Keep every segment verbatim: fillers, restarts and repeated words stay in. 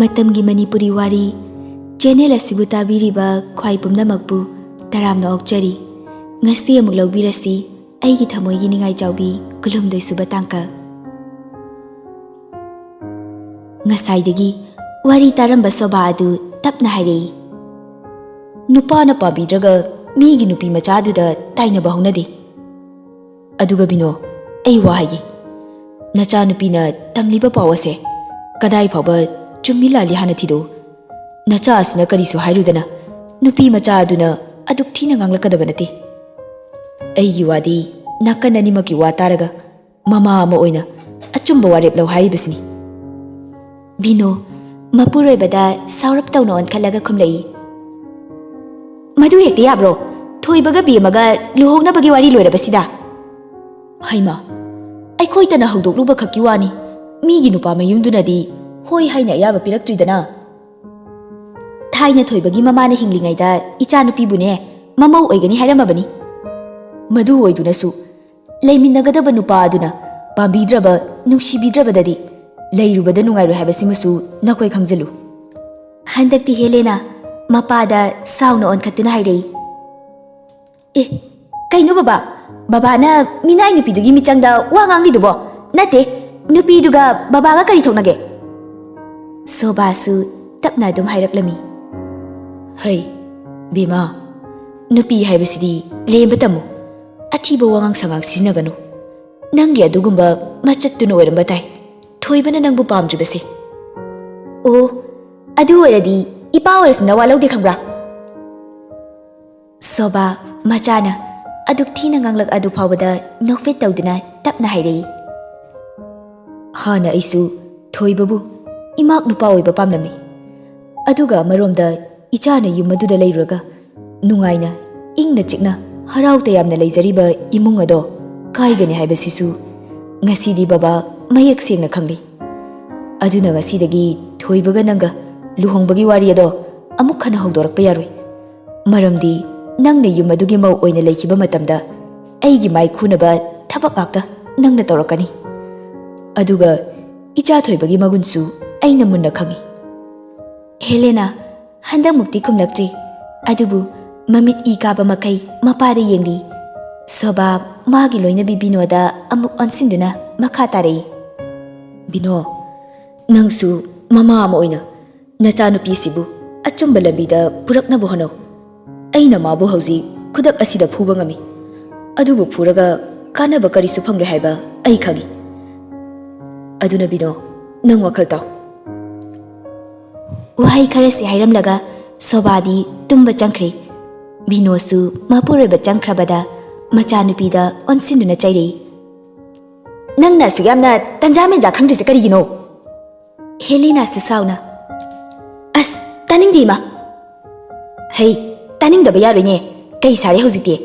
ꯃꯇꯝꯒꯤ ꯃꯅꯤꯄꯨꯔꯤ ꯋꯥꯔꯤ ꯆꯦꯅꯦꯜ ꯑꯁꯤꯕꯨ ꯇꯥꯕꯤꯔꯤꯕ ꯈ꯭ꯋꯥꯏ ꯄꯨꯝꯅꯃꯛꯄꯨ ꯇꯔꯥꯝꯅ ꯑꯣꯛꯆꯔꯤ꯫ ꯉꯁꯤ ꯑꯃꯨꯛ ꯂꯧꯕꯤꯔꯁꯤ ꯑꯩꯒꯤ ꯊꯃꯣꯏꯒꯤ ꯅꯤꯡꯉꯥꯏ ꯆꯥꯎꯕꯤ ꯀꯨꯟꯍꯨꯝꯗꯣꯏ ꯁꯨꯕ ꯇꯥꯡꯀꯛ꯫ ꯉꯁꯥꯏꯗꯒꯤ ꯋꯥꯔꯤ ꯇꯥꯔꯝꯕ ꯁꯣꯚꯥ ꯑꯗꯨ ꯇꯞꯅ ꯍꯥꯏꯔꯛꯏ, "ꯅꯨꯄꯥꯅ ꯄꯥꯝꯕꯤꯗ꯭ꯔꯒ ꯃꯤꯒꯤ ꯅꯨꯄꯤ ꯃꯆꯥꯗꯨꯗ ꯇꯥꯏꯅꯕ ꯍꯧꯅꯗꯦ꯫ ꯑꯗꯨꯒ ꯕꯤꯅꯣ, ꯑꯩ ꯋꯥ ꯍꯥꯏꯒꯦ꯫ ꯅꯆꯥꯅꯨꯄꯤꯅ ꯇꯝꯂꯤꯕ ꯄꯥꯎ ꯑꯁꯦ ꯀꯗꯥꯏ ꯐꯥꯎꯕ ꯆꯨꯝꯃꯤ ꯂꯥꯜꯂꯤ ꯍꯥꯟꯅ ꯊꯤꯗꯣꯛꯎ꯫ ꯅꯆꯥ ꯑꯁꯤꯅ ꯀꯔꯤꯁꯨ ꯍꯥꯏꯔꯨꯗꯅ ꯅꯨꯄꯤ ꯃꯆꯥ ꯑꯗꯨꯅ ꯑꯗꯨꯛ ꯊꯤꯅ ꯉꯥꯡꯂꯛꯀꯗꯕ ꯅꯠꯇꯦ꯫ ꯑꯩꯒꯤ ꯋꯥꯗꯤ ꯅꯥꯀꯟ ꯑꯅꯤꯃꯛꯀꯤ ꯋꯥ ꯇꯥꯔꯒ ꯃꯃꯥ ꯑꯃ ꯑꯣꯏꯅ ꯑꯆꯨꯝꯕ ꯋꯥꯔꯦꯞ ꯂꯧ ꯍꯥꯏꯔꯤꯕꯁꯤꯅꯤ꯫" ꯕꯤꯅꯣ ꯃꯄꯨꯔꯣꯏꯕꯗ ꯁꯥꯎꯔꯞ ꯇꯧꯅ ꯑꯣꯟꯈꯠꯂꯒ ꯈꯨꯝꯂꯛꯏ, "ꯃꯗꯨ ꯍꯦꯛꯇ ꯌꯥꯕ꯭ꯔꯣ? ꯊꯣꯏꯕꯒ ꯕꯦꯝꯃꯒ ꯂꯨꯍꯣꯡꯅꯕꯒꯤ ꯋꯥꯔꯤ ꯂꯣꯏꯔꯕꯁꯤꯗ?" "ꯍꯩꯃꯥ, ꯑꯩꯈꯣꯏꯇꯅ ꯍꯧꯗꯣꯛꯂꯨꯕ ꯈꯛꯀꯤ ꯋꯥꯅꯤ꯫ ꯃꯤꯒꯤ ꯅꯨꯄꯥ ꯃꯌꯨꯝꯗꯨꯅꯗꯤ ꯍꯣꯏ ꯍꯥꯏꯅ ꯑꯌꯥꯕ ꯄꯤꯔꯛꯇ꯭ꯔꯤꯗꯅ꯫ ꯊꯥꯏꯅ ꯊꯣꯏꯕꯒꯤ ꯃꯃꯥꯅ ꯍꯤꯡꯂꯤꯉꯩꯗ ꯏꯆꯥꯅꯨꯄꯤꯕꯨꯅꯦ ꯃꯃꯧ ꯑꯣꯏꯒꯅꯤ ꯍꯥꯏꯔꯝꯃꯕꯅꯤ꯫ ꯃꯗꯨ ꯑꯣꯏꯗꯨꯅꯁꯨ ꯂꯩꯃꯤꯟꯅꯒꯗꯕ ꯅꯨꯄꯥ ꯑꯗꯨꯅ ꯄꯥꯝꯕꯤꯗ꯭ꯔꯕ, ꯅꯨꯡꯁꯤꯕꯤꯗ꯭ꯔꯕꯗꯗꯤ ꯂꯩꯔꯨꯕꯗ ꯅꯨꯡꯉꯥꯏꯔꯣꯏ ꯍꯥꯏꯕꯁꯤꯃꯁꯨ ꯅꯈꯣꯏ ꯈꯪꯖꯤꯜꯂꯨ꯫" ꯍꯟꯗꯛꯇꯤ ꯍꯦꯂꯦꯅꯥ ꯃꯄꯥꯗ ꯁꯥꯎꯅ ꯑꯣꯟꯈꯠꯇꯨꯅ ꯍꯥꯏꯔꯛꯏ, "ꯑꯦ, ꯀꯩꯅꯣ ꯕꯕꯥ? ꯕꯕꯥꯅ ꯃꯤꯅꯥꯏ ꯅꯨꯄꯤꯗꯨꯒꯤ ꯃꯤꯆꯪꯗ ꯋꯥ ꯉꯥꯡꯂꯤꯗꯨꯕꯣ? ꯅꯠꯇꯦ, ꯅꯨꯄꯤꯗꯨꯒ ꯕꯕꯥꯒ ꯀꯔꯤ ꯊꯣꯛꯅꯒꯦ?" ꯁꯣꯕꯥꯁꯨ ꯇꯞꯅ ꯑꯗꯨꯝ ꯍꯥꯏꯔꯛꯂꯝꯃꯤ, "ꯍꯩ, ꯕꯦꯝꯃ, ꯅꯨꯄꯤ ꯍꯥꯏꯕꯁꯤꯗꯤ ꯂꯦꯝꯕ ꯇꯝꯃꯨ꯫ ꯑꯊꯤꯕ ꯋꯥꯉꯥꯡ ꯁꯉꯥꯡ ꯁꯤꯖꯤꯟꯅꯒꯅꯨ꯫ ꯅꯪꯒꯤ ꯑꯗꯨꯒꯨꯝꯕ ꯃꯆꯠꯇꯨꯅ ꯑꯣꯏꯔꯝꯕ ꯇꯥꯏ ꯊꯣꯏꯕꯅ ꯅꯪꯕꯨ ꯄꯥꯝꯗ꯭ꯔꯤꯕꯁꯦ꯫" "ꯑꯣ, ꯑꯗꯨ ꯑꯣꯏꯔꯗꯤ ꯏꯄꯥ ꯑꯣꯏꯔꯁꯨ ꯅꯋꯥ ꯂꯧꯗꯦ ꯈꯪꯕ꯭ꯔꯥ?" ꯁꯣꯕꯥ ꯃꯆꯥꯅ ꯑꯗꯨꯛ ꯊꯤꯅ ꯉꯥꯡꯂꯛ ꯑꯗꯨ ꯐꯥꯎꯕꯗ ꯅꯣꯛꯐꯦꯠ ꯇꯧꯗꯨꯅ ꯇꯞꯅ ꯍꯥꯏꯔꯛꯏ, "ꯍꯥꯟꯅ ꯑꯩꯁꯨ ꯊꯣꯏꯕꯕꯨ ꯏꯃꯥꯛ ꯅꯨꯄꯥ ꯑꯣꯏꯕ ꯄꯥꯝꯂꯝꯃꯤ꯫ ꯑꯗꯨꯒ ꯑꯃꯔꯣꯝꯗ ꯏꯆꯥꯅ ꯌꯨꯝ ꯑꯗꯨꯗ ꯂꯩꯔꯨꯔꯒ ꯅꯨꯡꯉꯥꯏꯅ, ꯏꯪꯅ ꯆꯤꯛꯅ, ꯍꯔꯥꯎ ꯇꯌꯥꯝꯅ ꯂꯩꯖꯔꯤꯕ ꯏꯃꯨꯡ ꯑꯗꯣ ꯀꯥꯏꯒꯅꯤ ꯍꯥꯏꯕꯁꯤꯁꯨ ꯉꯁꯤꯗꯤ ꯕꯕꯥ ꯃꯌꯦꯛ ꯁꯦꯡꯅ ꯈꯪꯂꯤ꯫ ꯑꯗꯨꯅ ꯉꯁꯤꯗꯒꯤ ꯊꯣꯏꯕꯒ ꯅꯪꯒ ꯂꯨꯍꯣꯡꯕꯒꯤ ꯋꯥꯔꯤ ꯑꯗꯣ ꯑꯃꯨꯛ ꯍꯟꯅ ꯍꯧꯗꯣꯔꯛꯄ ꯌꯥꯔꯣꯏ꯫ ꯃꯔꯝꯗꯤ ꯅꯪꯅ ꯌꯨꯝ ꯑꯗꯨꯒꯤ ꯃꯧ ꯑꯣꯏꯅ ꯂꯩꯈꯤꯕ ꯃꯇꯝꯗ ꯑꯩꯒꯤ ꯃꯥꯏ ꯈꯨꯅꯕ ꯊꯕꯛ ꯉꯥꯛꯇ ꯅꯪꯅ ꯇꯧꯔꯛꯀꯅꯤ꯫ ꯑꯗꯨꯒ ꯏꯆꯥ ꯊꯣꯏꯕꯒꯤ ꯃꯒꯨꯟꯁꯨ ꯑꯩꯅ ꯃꯨꯟꯅ ꯈꯪꯏ꯫ ꯍꯦꯂꯦꯅꯥ ꯍꯟꯗꯛꯃꯨꯛꯇꯤ ꯈꯨꯝꯂꯛꯇ꯭ꯔꯤ꯫ ꯑꯗꯨꯕꯨ ꯃꯃꯤꯠ ꯏ ꯀꯥꯕ ꯃꯈꯩ ꯃꯄꯥꯗ ꯌꯦꯡꯂꯤ꯫ ꯁꯣꯕꯥ ꯃꯥꯒꯤ ꯂꯣꯏꯅꯕꯤ ꯕꯤꯅꯣꯗ ꯑꯃꯨꯛ ꯑꯣꯟꯁꯤꯟꯗꯨꯅ ꯃꯈꯥ ꯇꯥꯔꯛꯏ꯫ "ꯕꯤꯅꯣ, ꯅꯪꯁꯨ ꯃꯃꯥ ꯑꯃ ꯑꯣꯏꯅ ꯅꯆꯥꯅꯨꯄꯤꯁꯤꯕꯨ ꯑꯆꯨꯝꯕ ꯂꯝꯕꯤꯗ ꯄꯨꯔꯛꯅꯕ ꯍꯣꯠꯅꯧ꯫ ꯑꯩꯅ ꯃꯥꯕꯨ ꯍꯧꯖꯤꯛ ꯈꯨꯗꯛ ꯑꯁꯤꯗ ꯐꯨꯕ ꯉꯝꯃꯤ꯫ ꯑꯗꯨꯕꯨ ꯐꯨꯔꯒ ꯀꯥꯟꯅꯕ ꯀꯔꯤꯁꯨ ꯐꯪꯂꯣꯏ ꯍꯥꯏꯕ ꯑꯩ ꯈꯪꯏ꯫ ꯑꯗꯨꯅ ꯕꯤꯅꯣ, ꯅꯪ ꯋꯥꯈꯜ ꯇꯥꯎ꯫" ꯋꯥꯍꯩ ꯈꯔꯁꯤ ꯍꯥꯏꯔꯝꯂꯒ ꯁꯣꯕꯥꯗꯤ ꯇꯨꯝꯕ ꯆꯪꯈ꯭ꯔꯦ꯫ ꯕꯤꯅꯣꯁꯨ ꯃꯄꯨꯔꯣꯏꯕ ꯆꯪꯈ꯭ꯔꯕꯗ ꯃꯆꯥꯅꯨꯄꯤꯗ ꯑꯣꯟꯁꯤꯟꯗꯨꯅ ꯆꯩꯔꯛꯏ꯫ "ꯅꯪꯅ ꯑꯁꯨꯛ ꯌꯥꯝꯅ ꯇꯟꯖꯥ ꯃꯦꯟꯖꯥ ꯈꯪꯗ꯭ꯔꯤꯁꯦ ꯀꯔꯤꯒꯤꯅꯣ?" ꯍꯦꯂꯤꯅꯥꯁꯨ ꯁꯥꯎꯅ, "ꯑꯁ, ꯇꯥꯅꯤꯡꯗꯦ ꯏꯃꯥ꯫ ꯍꯩ, ꯇꯥꯅꯤꯡꯗꯕ ꯌꯥꯔꯣꯏꯅꯦ꯫ ꯀꯩ ꯁꯥꯔꯦ ꯍꯧꯖꯤꯛꯇꯤ?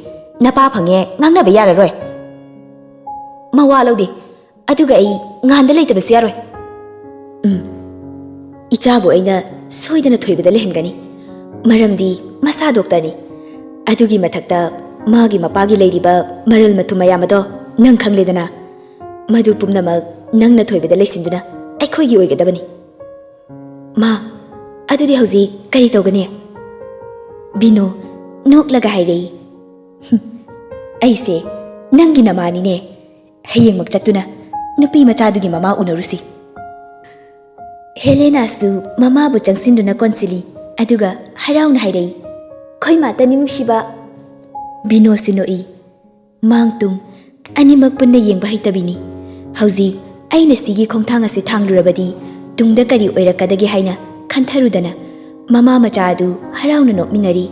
ꯅꯄꯥ ꯐꯪꯉꯦ, ꯉꯥꯡꯅꯕ ꯌꯥꯔꯔꯣꯏ꯫" "ꯃꯋꯥ ꯂꯧꯗꯦ꯫ ꯑꯗꯨꯒ ꯑꯩ ꯉꯥꯟꯗ ꯂꯩꯇꯕꯁꯨ ꯌꯥꯔꯣꯏ꯫" "ꯎꯝ, ꯏꯆꯥꯕꯨ ꯑꯩꯅ ꯁꯣꯏꯗꯅ ꯊꯣꯏꯕꯗ ꯂꯩꯍꯟꯒꯅꯤ꯫ ꯃꯔꯝꯗꯤ ꯃꯁꯥ ꯗꯣꯛꯇꯔꯅꯤ꯫ ꯑꯗꯨꯒꯤ ꯃꯊꯛꯇ ꯃꯥꯒꯤ ꯃꯄꯥꯒꯤ ꯂꯩꯔꯤꯕ ꯃꯔꯜ ꯃꯊꯨꯝ ꯃꯌꯥꯝ ꯑꯗꯣ ꯅꯪ ꯈꯪꯂꯦꯗꯅ꯫ ꯃꯗꯨ ꯄꯨꯝꯅꯃꯛ ꯅꯪꯅ ꯊꯣꯏꯕꯗ ꯂꯩꯁꯤꯟꯗꯨꯅ ꯑꯩꯈꯣꯏꯒꯤ ꯑꯣꯏꯒꯗꯕꯅꯤ꯫" "ꯃꯥ, ꯑꯗꯨꯗꯤ ꯍꯧꯖꯤꯛ ꯀꯔꯤ ꯇꯧꯒꯅꯤ?" ꯕꯤꯅꯣ ꯅꯣꯛꯂꯒ ꯍꯥꯏꯔꯛꯏ꯫ "ꯍꯨꯝ, ꯑꯩꯁꯦ ꯅꯪꯒꯤ ꯅꯃꯥꯅꯤꯅꯦ꯫ ꯍꯌꯦꯡꯃꯛ ꯆꯠꯇꯨꯅ ꯅꯨꯄꯤ ꯃꯆꯥꯗꯨꯒꯤ ꯃꯃꯥ ꯎꯅꯔꯨꯁꯤ꯫" ꯍꯦꯂꯦꯅꯥꯁꯨ ꯃꯃꯥꯕꯨ ꯆꯪꯁꯤꯟꯗꯨꯅ ꯀꯣꯟꯁꯤꯜꯂꯤ꯫ ꯑꯗꯨꯒ ꯍꯔꯥꯎꯅ ꯍꯥꯏꯔꯛꯏ, "ꯈꯣꯏ ꯃꯥꯇꯅꯤ ꯅꯨꯡꯁꯤꯕ꯫" ꯕꯤꯅꯣꯁꯨ ꯅꯣꯛꯏ꯫ ꯃꯥꯡ ꯇꯨꯡ ꯑꯅꯤꯃꯛ ꯄꯨꯟꯅ ꯌꯦꯡꯕ ꯍꯩꯇꯕꯤꯅꯤ꯫ ꯍꯧꯖꯤꯛ ꯑꯩꯅ ꯁꯤꯒꯤ ꯈꯣꯡꯊꯥꯡ ꯑꯁꯤ ꯊꯥꯡꯂꯨꯔꯕꯗꯤ ꯇꯨꯡꯗ ꯀꯔꯤ ꯑꯣꯏꯔꯛꯀꯗꯒꯦ ꯍꯥꯏꯅ ꯈꯟꯊꯔꯨꯗꯅ ꯃꯃꯥ ꯃꯆꯥ ꯑꯗꯨ ꯍꯔꯥꯎꯅ ꯅꯣꯛꯃꯤꯟꯅꯔꯤ꯫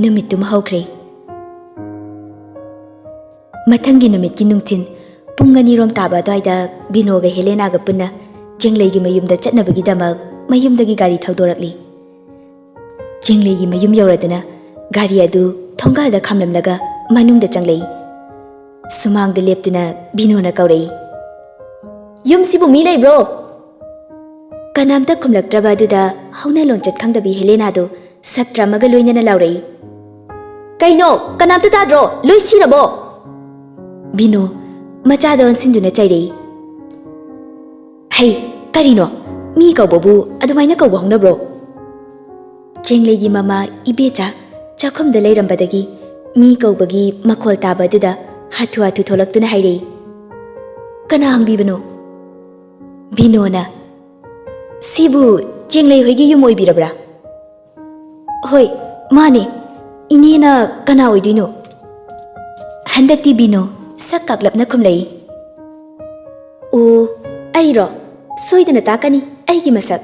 ꯅꯨꯃꯤꯠꯇꯨꯃ ꯍꯧꯈ꯭ꯔꯦ꯫ ꯃꯊꯪꯒꯤ ꯅꯨꯃꯤꯠꯀꯤ ꯅꯨꯡꯊꯤꯜ ꯄꯨꯡ ꯑꯅꯤꯔꯣꯝ ꯇꯥꯕ ꯑꯗꯨꯋꯥꯏꯗ ꯕꯤꯅꯣꯒ ꯍꯦꯂꯦꯅꯥꯒ ꯄꯨꯟꯅ ꯆꯦꯡꯂꯩꯒꯤ ꯃꯌꯨꯝꯗ ꯆꯠꯅꯕꯒꯤꯗꯃꯛ ꯃꯌꯨꯝꯗꯒꯤ ꯒꯥꯔꯤ ꯊꯧꯗꯣꯔꯛꯂꯤ꯫ ꯆꯦꯡꯂꯩꯒꯤ ꯃꯌꯨꯝ ꯌꯧꯔꯗꯨꯅ ꯒꯥꯔꯤ ꯑꯗꯨ ꯊꯣꯡꯒꯥꯜꯗ ꯈꯥꯝꯂꯝꯂꯒ ꯃꯅꯨꯡꯗ ꯆꯪꯂꯛꯏ꯫ ꯁꯨꯃꯥꯡꯗ ꯂꯦꯞꯇꯨꯅ ꯕꯤꯅꯣꯅ ꯀꯧꯔꯛꯏ, "ꯌꯨꯝꯁꯤꯕꯨ ꯃꯤ ꯂꯩꯕ꯭ꯔꯣ?" ꯀꯅꯥꯝꯇ ꯈꯨꯝꯂꯛꯇ꯭ꯔꯕ ꯑꯗꯨꯗ ꯍꯧꯅ ꯂꯣꯟꯆꯠ ꯈꯪꯗꯕꯤ ꯍꯦꯂꯦꯅꯥꯗꯨ ꯁꯥꯇ꯭ꯔ ꯑꯃꯒ ꯂꯣꯏꯅꯅ ꯂꯥꯎꯔꯛꯏ, "ꯀꯩꯅꯣ, ꯀꯅꯥꯝꯇ ꯇꯥꯗ꯭ꯔꯣ? ꯂꯣꯏ ꯁꯤꯔꯕꯣ?" ꯕꯤꯅꯣ ꯃꯆꯥꯗ ꯑꯣꯟꯁꯤꯟꯗꯨꯅ ꯆꯩꯔꯛꯏ, "ꯍꯩ, ꯀꯔꯤꯅꯣ? ꯃꯤ ꯀꯧꯕꯕꯨ ꯑꯗꯨꯃꯥꯏꯅ ꯀꯧꯕ ꯍꯧꯅꯕ꯭ꯔꯣ?" ꯆꯦꯡꯂꯩꯒꯤ ꯃꯃꯥ ꯏꯕꯦꯆꯥ ꯆꯥꯛꯈꯨꯝꯗ ꯂꯩꯔꯝꯕꯗꯒꯤ ꯃꯤ ꯀꯧꯕꯒꯤ ꯃꯈꯣꯜ ꯇꯥꯕ ꯑꯗꯨꯗ ꯍꯥꯊꯨ ꯍꯥꯊꯨ ꯊꯣꯛꯂꯛꯇꯨꯅ ꯍꯥꯏꯔꯛꯏ꯫ "ꯀꯅꯥ ꯍꯪꯕꯤꯕꯅꯣ?" "ꯕꯤꯅꯣꯅ꯫" "ꯁꯤꯕꯨ ꯆꯦꯡꯂꯩ ꯍꯣꯏꯒꯤ ꯌꯨꯝ ꯑꯣꯏꯕꯤꯔꯕ꯭ꯔꯥ?" "ꯍꯣꯏ, ꯃꯥꯅꯦ꯫ ꯏꯅꯦꯅ ꯀꯅꯥ ꯑꯣꯏꯗꯣꯏꯅꯣ?" ꯍꯟꯗꯛꯇꯤ ꯕꯤꯅꯣ ꯁꯛ ꯀꯥꯛꯂꯞꯅ ꯈꯨꯝꯂꯛꯏ꯫ "ꯑꯣ, ꯑꯩꯔꯣ? ꯁꯣꯏꯗꯅ ꯇꯥꯛꯀꯅꯤ ꯑꯩꯒꯤ ꯃꯁꯛ꯫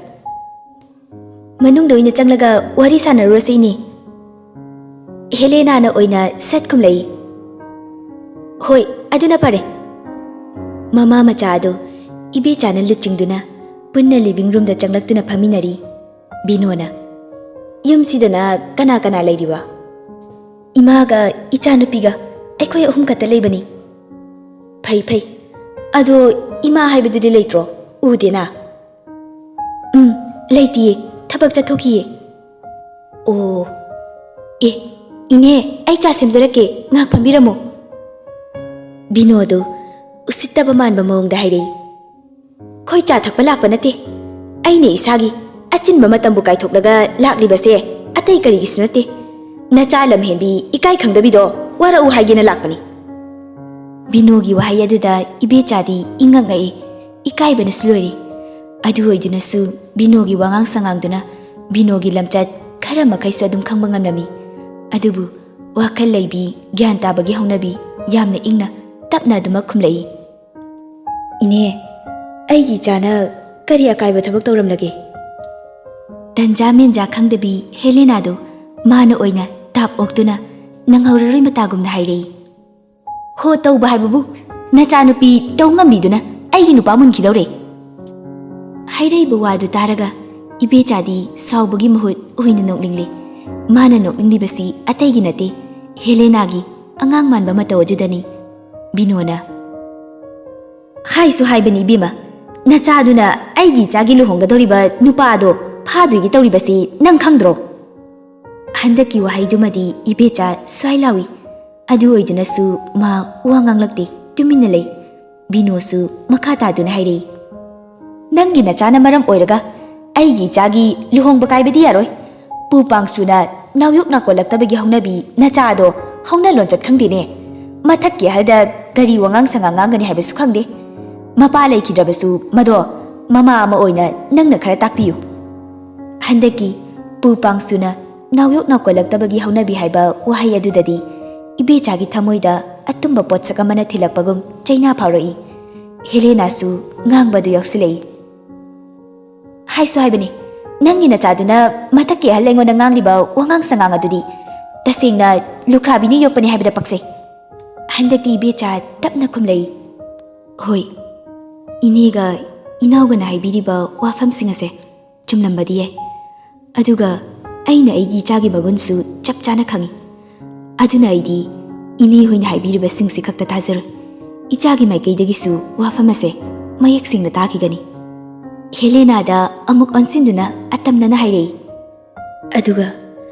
ꯃꯅꯨꯡꯗ ꯑꯣꯏꯅ ꯆꯪꯂꯒ ꯋꯥꯔꯤ ꯁꯥꯟꯅꯔꯨꯔꯁꯤ, ꯏꯅꯦ꯫" ꯍꯦꯂꯦꯅꯥꯅ ꯑꯣꯏꯅ ꯁꯠ ꯈꯨꯝꯂꯛꯏ꯫ "ꯍꯣꯏ, ꯑꯗꯨꯅ ꯐꯔꯦ꯫" ꯃꯃꯥ ꯃꯆꯥ ꯑꯗꯨ ꯏꯕꯦꯆꯥꯅ ꯂꯨꯆꯤꯡꯗꯨꯅ ꯄꯨꯟꯅ ꯂꯤꯚꯤꯡ ꯔꯨꯝꯗ ꯆꯪꯂꯛꯇꯨꯅ ꯐꯝꯃꯤꯟꯅꯔꯤ꯫ ꯕꯤꯅꯣꯅ, "ꯌꯨꯝꯁꯤꯗꯅ ꯀꯅꯥ ꯀꯅꯥ ꯂꯩꯔꯤꯕ?" "ꯏꯃꯥꯒ ꯏꯆꯥꯅꯨꯄꯤꯒ ꯑꯩꯈꯣꯏ ꯑꯍꯨꯝ ꯈꯛꯇ ꯂꯩꯕꯅꯤ꯫" "ꯐꯩ, ꯐꯩ꯫ ꯑꯗꯣ ꯏꯃꯥ ꯍꯥꯏꯕꯗꯨꯗꯤ ꯂꯩꯇ꯭ꯔꯣ? ꯎꯗꯦꯅ?" "ꯎꯝ, ꯂꯩꯇꯤꯌꯦ, ꯊꯕꯛ ꯆꯠꯊꯣꯛꯈꯤꯌꯦ꯫" "ꯑꯣ, ꯑꯦ, ꯏꯅꯦ, ꯑꯩ ꯆꯥ ꯁꯦꯝꯖꯔꯛꯀꯦ, ꯉꯥꯏꯍꯥꯛ ꯐꯝꯕꯤꯔꯝꯃꯣ꯫" ꯕꯤꯅꯣꯗꯨ ꯎꯁꯤꯠꯇꯕ ꯃꯥꯟꯕ ꯃꯑꯣꯡꯗ ꯍꯥꯏꯔꯛꯏ꯫ "ꯈꯣꯏ ꯆꯥ ꯊꯛꯄ ꯂꯥꯛꯄ ꯅꯠꯇꯦ꯫ ꯑꯩꯅ ꯏꯁꯥꯒꯤ ꯑꯆꯤꯟꯕ ꯃꯇꯝꯕꯨ ꯀꯥꯏꯊꯣꯛꯂꯒ ꯂꯥꯛꯂꯤꯕꯁꯦ ꯑꯇꯩ ꯀꯔꯤꯒꯤꯁꯨ ꯅꯠꯇꯦ꯫ ꯅꯆꯥ ꯂꯝꯍꯦꯟꯕꯤ ꯏꯀꯥꯏ ꯈꯪꯗꯕꯤꯗꯣ ꯋꯥꯔꯛꯎ ꯍꯥꯏꯒꯦꯅ ꯂꯥꯛꯄꯅꯤ꯫" ꯕꯤꯅꯣꯒꯤ ꯋꯥꯍꯩ ꯑꯗꯨꯗ ꯏꯕꯦꯆꯥꯗꯤ ꯏꯉꯛ ꯉꯛꯏ, ꯏꯀꯥꯏꯕꯅꯁꯨ ꯂꯣꯏꯔꯤ꯫ ꯑꯗꯨ ꯑꯣꯏꯗꯨꯅꯁꯨ ꯕꯤꯅꯣꯒꯤ ꯋꯥꯉꯥꯡ ꯁꯉꯥꯡꯗꯨꯅ ꯕꯤꯅꯣꯒꯤ ꯂꯝꯆꯠ ꯈꯔ ꯃꯈꯩꯁꯨ ꯑꯗꯨꯝ ꯈꯪꯕ ꯉꯝꯂꯝꯃꯤ꯫ ꯑꯗꯨꯕꯨ ꯋꯥꯈꯜ ꯂꯩꯕꯤ, ꯒ꯭ꯌꯥꯟ ꯇꯥꯕꯒꯤ ꯍꯧꯅꯕꯤ ꯌꯥꯝꯅ ꯏꯪꯅ ꯇꯞꯅ ꯑꯗꯨꯃꯛ ꯈꯨꯝꯂꯛꯏ꯫ "ꯏꯅꯦ, ꯑꯩꯒꯤ ꯏꯆꯥꯅ ꯀꯔꯤ ꯑꯀꯥꯏꯕ ꯊꯕꯛ ꯇꯧꯔꯝꯂꯒꯦ?" ꯇꯟꯖꯥ ꯃꯦꯟꯖꯥ ꯈꯪꯗꯕꯤ ꯍꯦꯂꯦꯅꯥꯗꯨ ꯃꯥꯅ ꯑꯣꯏꯅ ꯇꯥꯞ ꯑꯣꯛꯇꯨꯅ ꯅꯪꯍꯧꯔꯔꯣꯏ ꯃꯇꯥꯒꯨꯝꯅ ꯍꯥꯏꯔꯛꯏ꯫ "ꯍꯣ, ꯇꯧꯕ ꯍꯥꯏꯕꯕꯨ ꯅꯆꯥꯅꯨꯄꯤ ꯇꯧ ꯉꯝꯕꯤꯗꯨꯅ ꯑꯩꯒꯤ ꯅꯨꯄꯥ ꯃꯨꯟꯈꯤꯗꯧꯔꯦ꯫" ꯍꯥꯏꯔꯛꯏꯕ ꯋꯥꯗꯨ ꯇꯥꯔꯒ ꯏꯕꯦꯆꯥꯗꯤ ꯁꯥꯎꯕꯒꯤ ꯃꯍꯨꯠ ꯑꯣꯏꯅ ꯅꯣꯛꯅꯤꯡꯂꯤ꯫ ꯃꯥꯅ ꯅꯣꯛꯅꯤꯡꯂꯤꯕꯁꯤ ꯑꯇꯩꯒꯤ ꯅꯠꯇꯦ, ꯍꯦꯂꯦꯅꯥꯒꯤ ꯑꯉꯥꯡ ꯃꯥꯟꯕ ꯃꯇꯧ ꯑꯗꯨꯗꯅꯤ꯫ ꯕꯤꯅꯣꯅ, "ꯍꯥꯏꯁꯨ ꯍꯥꯏꯕꯅꯤ ꯏꯕꯦꯝꯃ, ꯅꯆꯥꯗꯨꯅ ꯑꯩꯒꯤ ꯏꯆꯥꯒꯤ ꯂꯨꯍꯣꯡꯒꯗꯧꯔꯤꯕ ꯅꯨꯄꯥꯗꯣ ꯐꯥꯗꯣꯏꯒꯤ ꯇꯧꯔꯤꯕꯁꯤ ꯅꯪ ꯈꯪꯗ꯭ꯔꯣ?" ꯍꯟꯗꯛꯀꯤ ꯋꯥꯍꯩꯗꯨꯃꯗꯤ ꯏꯕꯦꯆꯥ ꯁ꯭ꯋꯥꯏ ꯂꯥꯎꯏ꯫ ꯑꯗꯨ ꯑꯣꯏꯗꯨꯅꯁꯨ ꯃꯥ ꯋꯥ ꯉꯥꯡꯂꯛꯇꯦ, ꯇꯨꯃꯤꯟꯅ ꯂꯩ꯫ ꯕꯤꯅꯣꯁꯨ ꯃꯈꯥ ꯇꯥꯗꯨꯅ ꯍꯥꯏꯔꯛꯏ, ꯅꯪꯒꯤ ꯅꯆꯥꯅ ꯃꯔꯝ ꯑꯣꯏꯔꯒ ꯑꯩꯒꯤ ꯏꯆꯥꯒꯤ ꯂꯨꯍꯣꯡꯕ ꯀꯥꯏꯕꯗꯤ ꯌꯥꯔꯣꯏ꯫ ꯄꯨ ꯄꯥꯡꯁꯨꯅ ꯅꯥꯎꯌꯣꯛ ꯅꯥꯎꯀꯣꯜꯂꯛꯇꯕꯒꯤ ꯍꯧꯅꯕꯤ ꯅꯆꯥ ꯑꯗꯣ ꯍꯧꯅ ꯂꯣꯟꯆꯠ ꯈꯪꯗꯦꯅꯦ꯫ ꯃꯊꯛꯀꯤ ꯑꯍꯜꯗ ꯀꯔꯤ ꯋꯥꯉꯥꯡ ꯁꯉꯥꯡ ꯉꯥꯡꯒꯅꯤ ꯍꯥꯏꯕꯁꯨ ꯈꯪꯗꯦ꯫ ꯃꯄꯥ ꯂꯩꯈꯤꯗ꯭ꯔꯕꯁꯨ ꯃꯗꯣ ꯃꯃꯥ ꯑꯃ ꯑꯣꯏꯅ ꯅꯪꯅ ꯈꯔ ꯇꯥꯛꯄꯤꯌꯨ꯫ ꯍꯟꯗꯛꯀꯤ ꯄꯨ ꯄꯥꯡꯁꯨꯅ ꯅꯥꯎꯌꯣꯛ ꯅꯥꯎꯀꯣꯜꯂꯛꯇꯕꯒꯤ ꯍꯧꯅꯕꯤ ꯍꯥꯏꯕ ꯋꯥꯍꯩ ꯑꯗꯨꯗꯗꯤ ꯏꯕꯦꯆꯥꯒꯤ ꯊꯃꯣꯏꯗ ꯑꯇꯨꯝꯕ ꯄꯣꯠꯁꯛ ꯑꯃꯅ ꯊꯤꯜꯂꯛꯄꯒꯨꯝ ꯆꯩꯅꯥ ꯐꯥꯎꯔꯛꯏ꯫ ꯍꯦꯂꯦꯅꯥꯁꯨ ꯉꯥꯡꯕꯗꯨ ꯌꯥꯎꯁꯤꯜꯂꯛꯏ꯫ ꯍꯥꯏꯁꯨ ꯍꯥꯏꯕꯅꯤ, ꯅꯪꯒꯤ ꯅꯆꯥꯗꯨꯅ ꯃꯊꯛꯀꯤ ꯑꯍꯜ ꯑꯩꯉꯣꯟꯗ ꯉꯥꯡꯂꯤꯕ ꯋꯥꯉꯥꯡ ꯁꯉꯥꯡ ꯑꯗꯨꯗꯤ ꯇꯁꯦꯡꯅ ꯂꯨꯈ꯭ꯔꯥꯕꯤꯅ ꯌꯣꯛꯄꯅꯤ ꯍꯥꯏꯕꯗ ꯄꯛꯆꯩ꯫ ꯍꯟꯗꯛꯇꯤ ꯏꯕꯦꯆꯥ ꯇꯞꯅ ꯈꯨꯝꯂꯛꯏ꯫ ꯍꯣꯏ, ꯏꯅꯦꯒ ꯏꯅꯥꯎꯒꯅ ꯍꯥꯏꯕꯤꯔꯤꯕ ꯋꯥꯐꯝꯁꯤꯡ ꯑꯁꯦ ꯆꯨꯝꯂꯝꯕꯗꯤ ꯌꯥꯏ꯫ ꯑꯗꯨꯒ ꯑꯩꯅ ꯑꯩꯒꯤ ꯏꯆꯥꯒꯤ ꯃꯒꯨꯟꯁꯨ ꯆꯞ ꯆꯥꯅ ꯈꯪꯏ꯫ ꯑꯗꯨꯅ ꯑꯩꯗꯤ ꯏꯅꯦ ꯍꯣꯏꯅ ꯍꯥꯏꯕꯤꯔꯤꯕꯁꯤꯡꯁꯤ ꯈꯛꯇ ꯊꯥꯖꯔꯣꯏ꯫ ꯏꯆꯥꯒꯤ ꯃꯥꯏꯀꯩꯗꯒꯤꯁꯨ ꯋꯥꯐꯝ ꯑꯁꯦ ꯃꯌꯦꯛ ꯁꯦꯡꯅ ꯇꯥꯈꯤꯒꯅꯤ꯫ ꯍꯦꯂꯦꯅꯥꯗ ꯑꯃꯨꯛ ꯑꯣꯟꯁꯤꯟꯗꯨꯅ ꯑꯇꯝꯅꯅ ꯍꯥꯏꯔꯛꯏ꯫ ꯑꯗꯨꯒ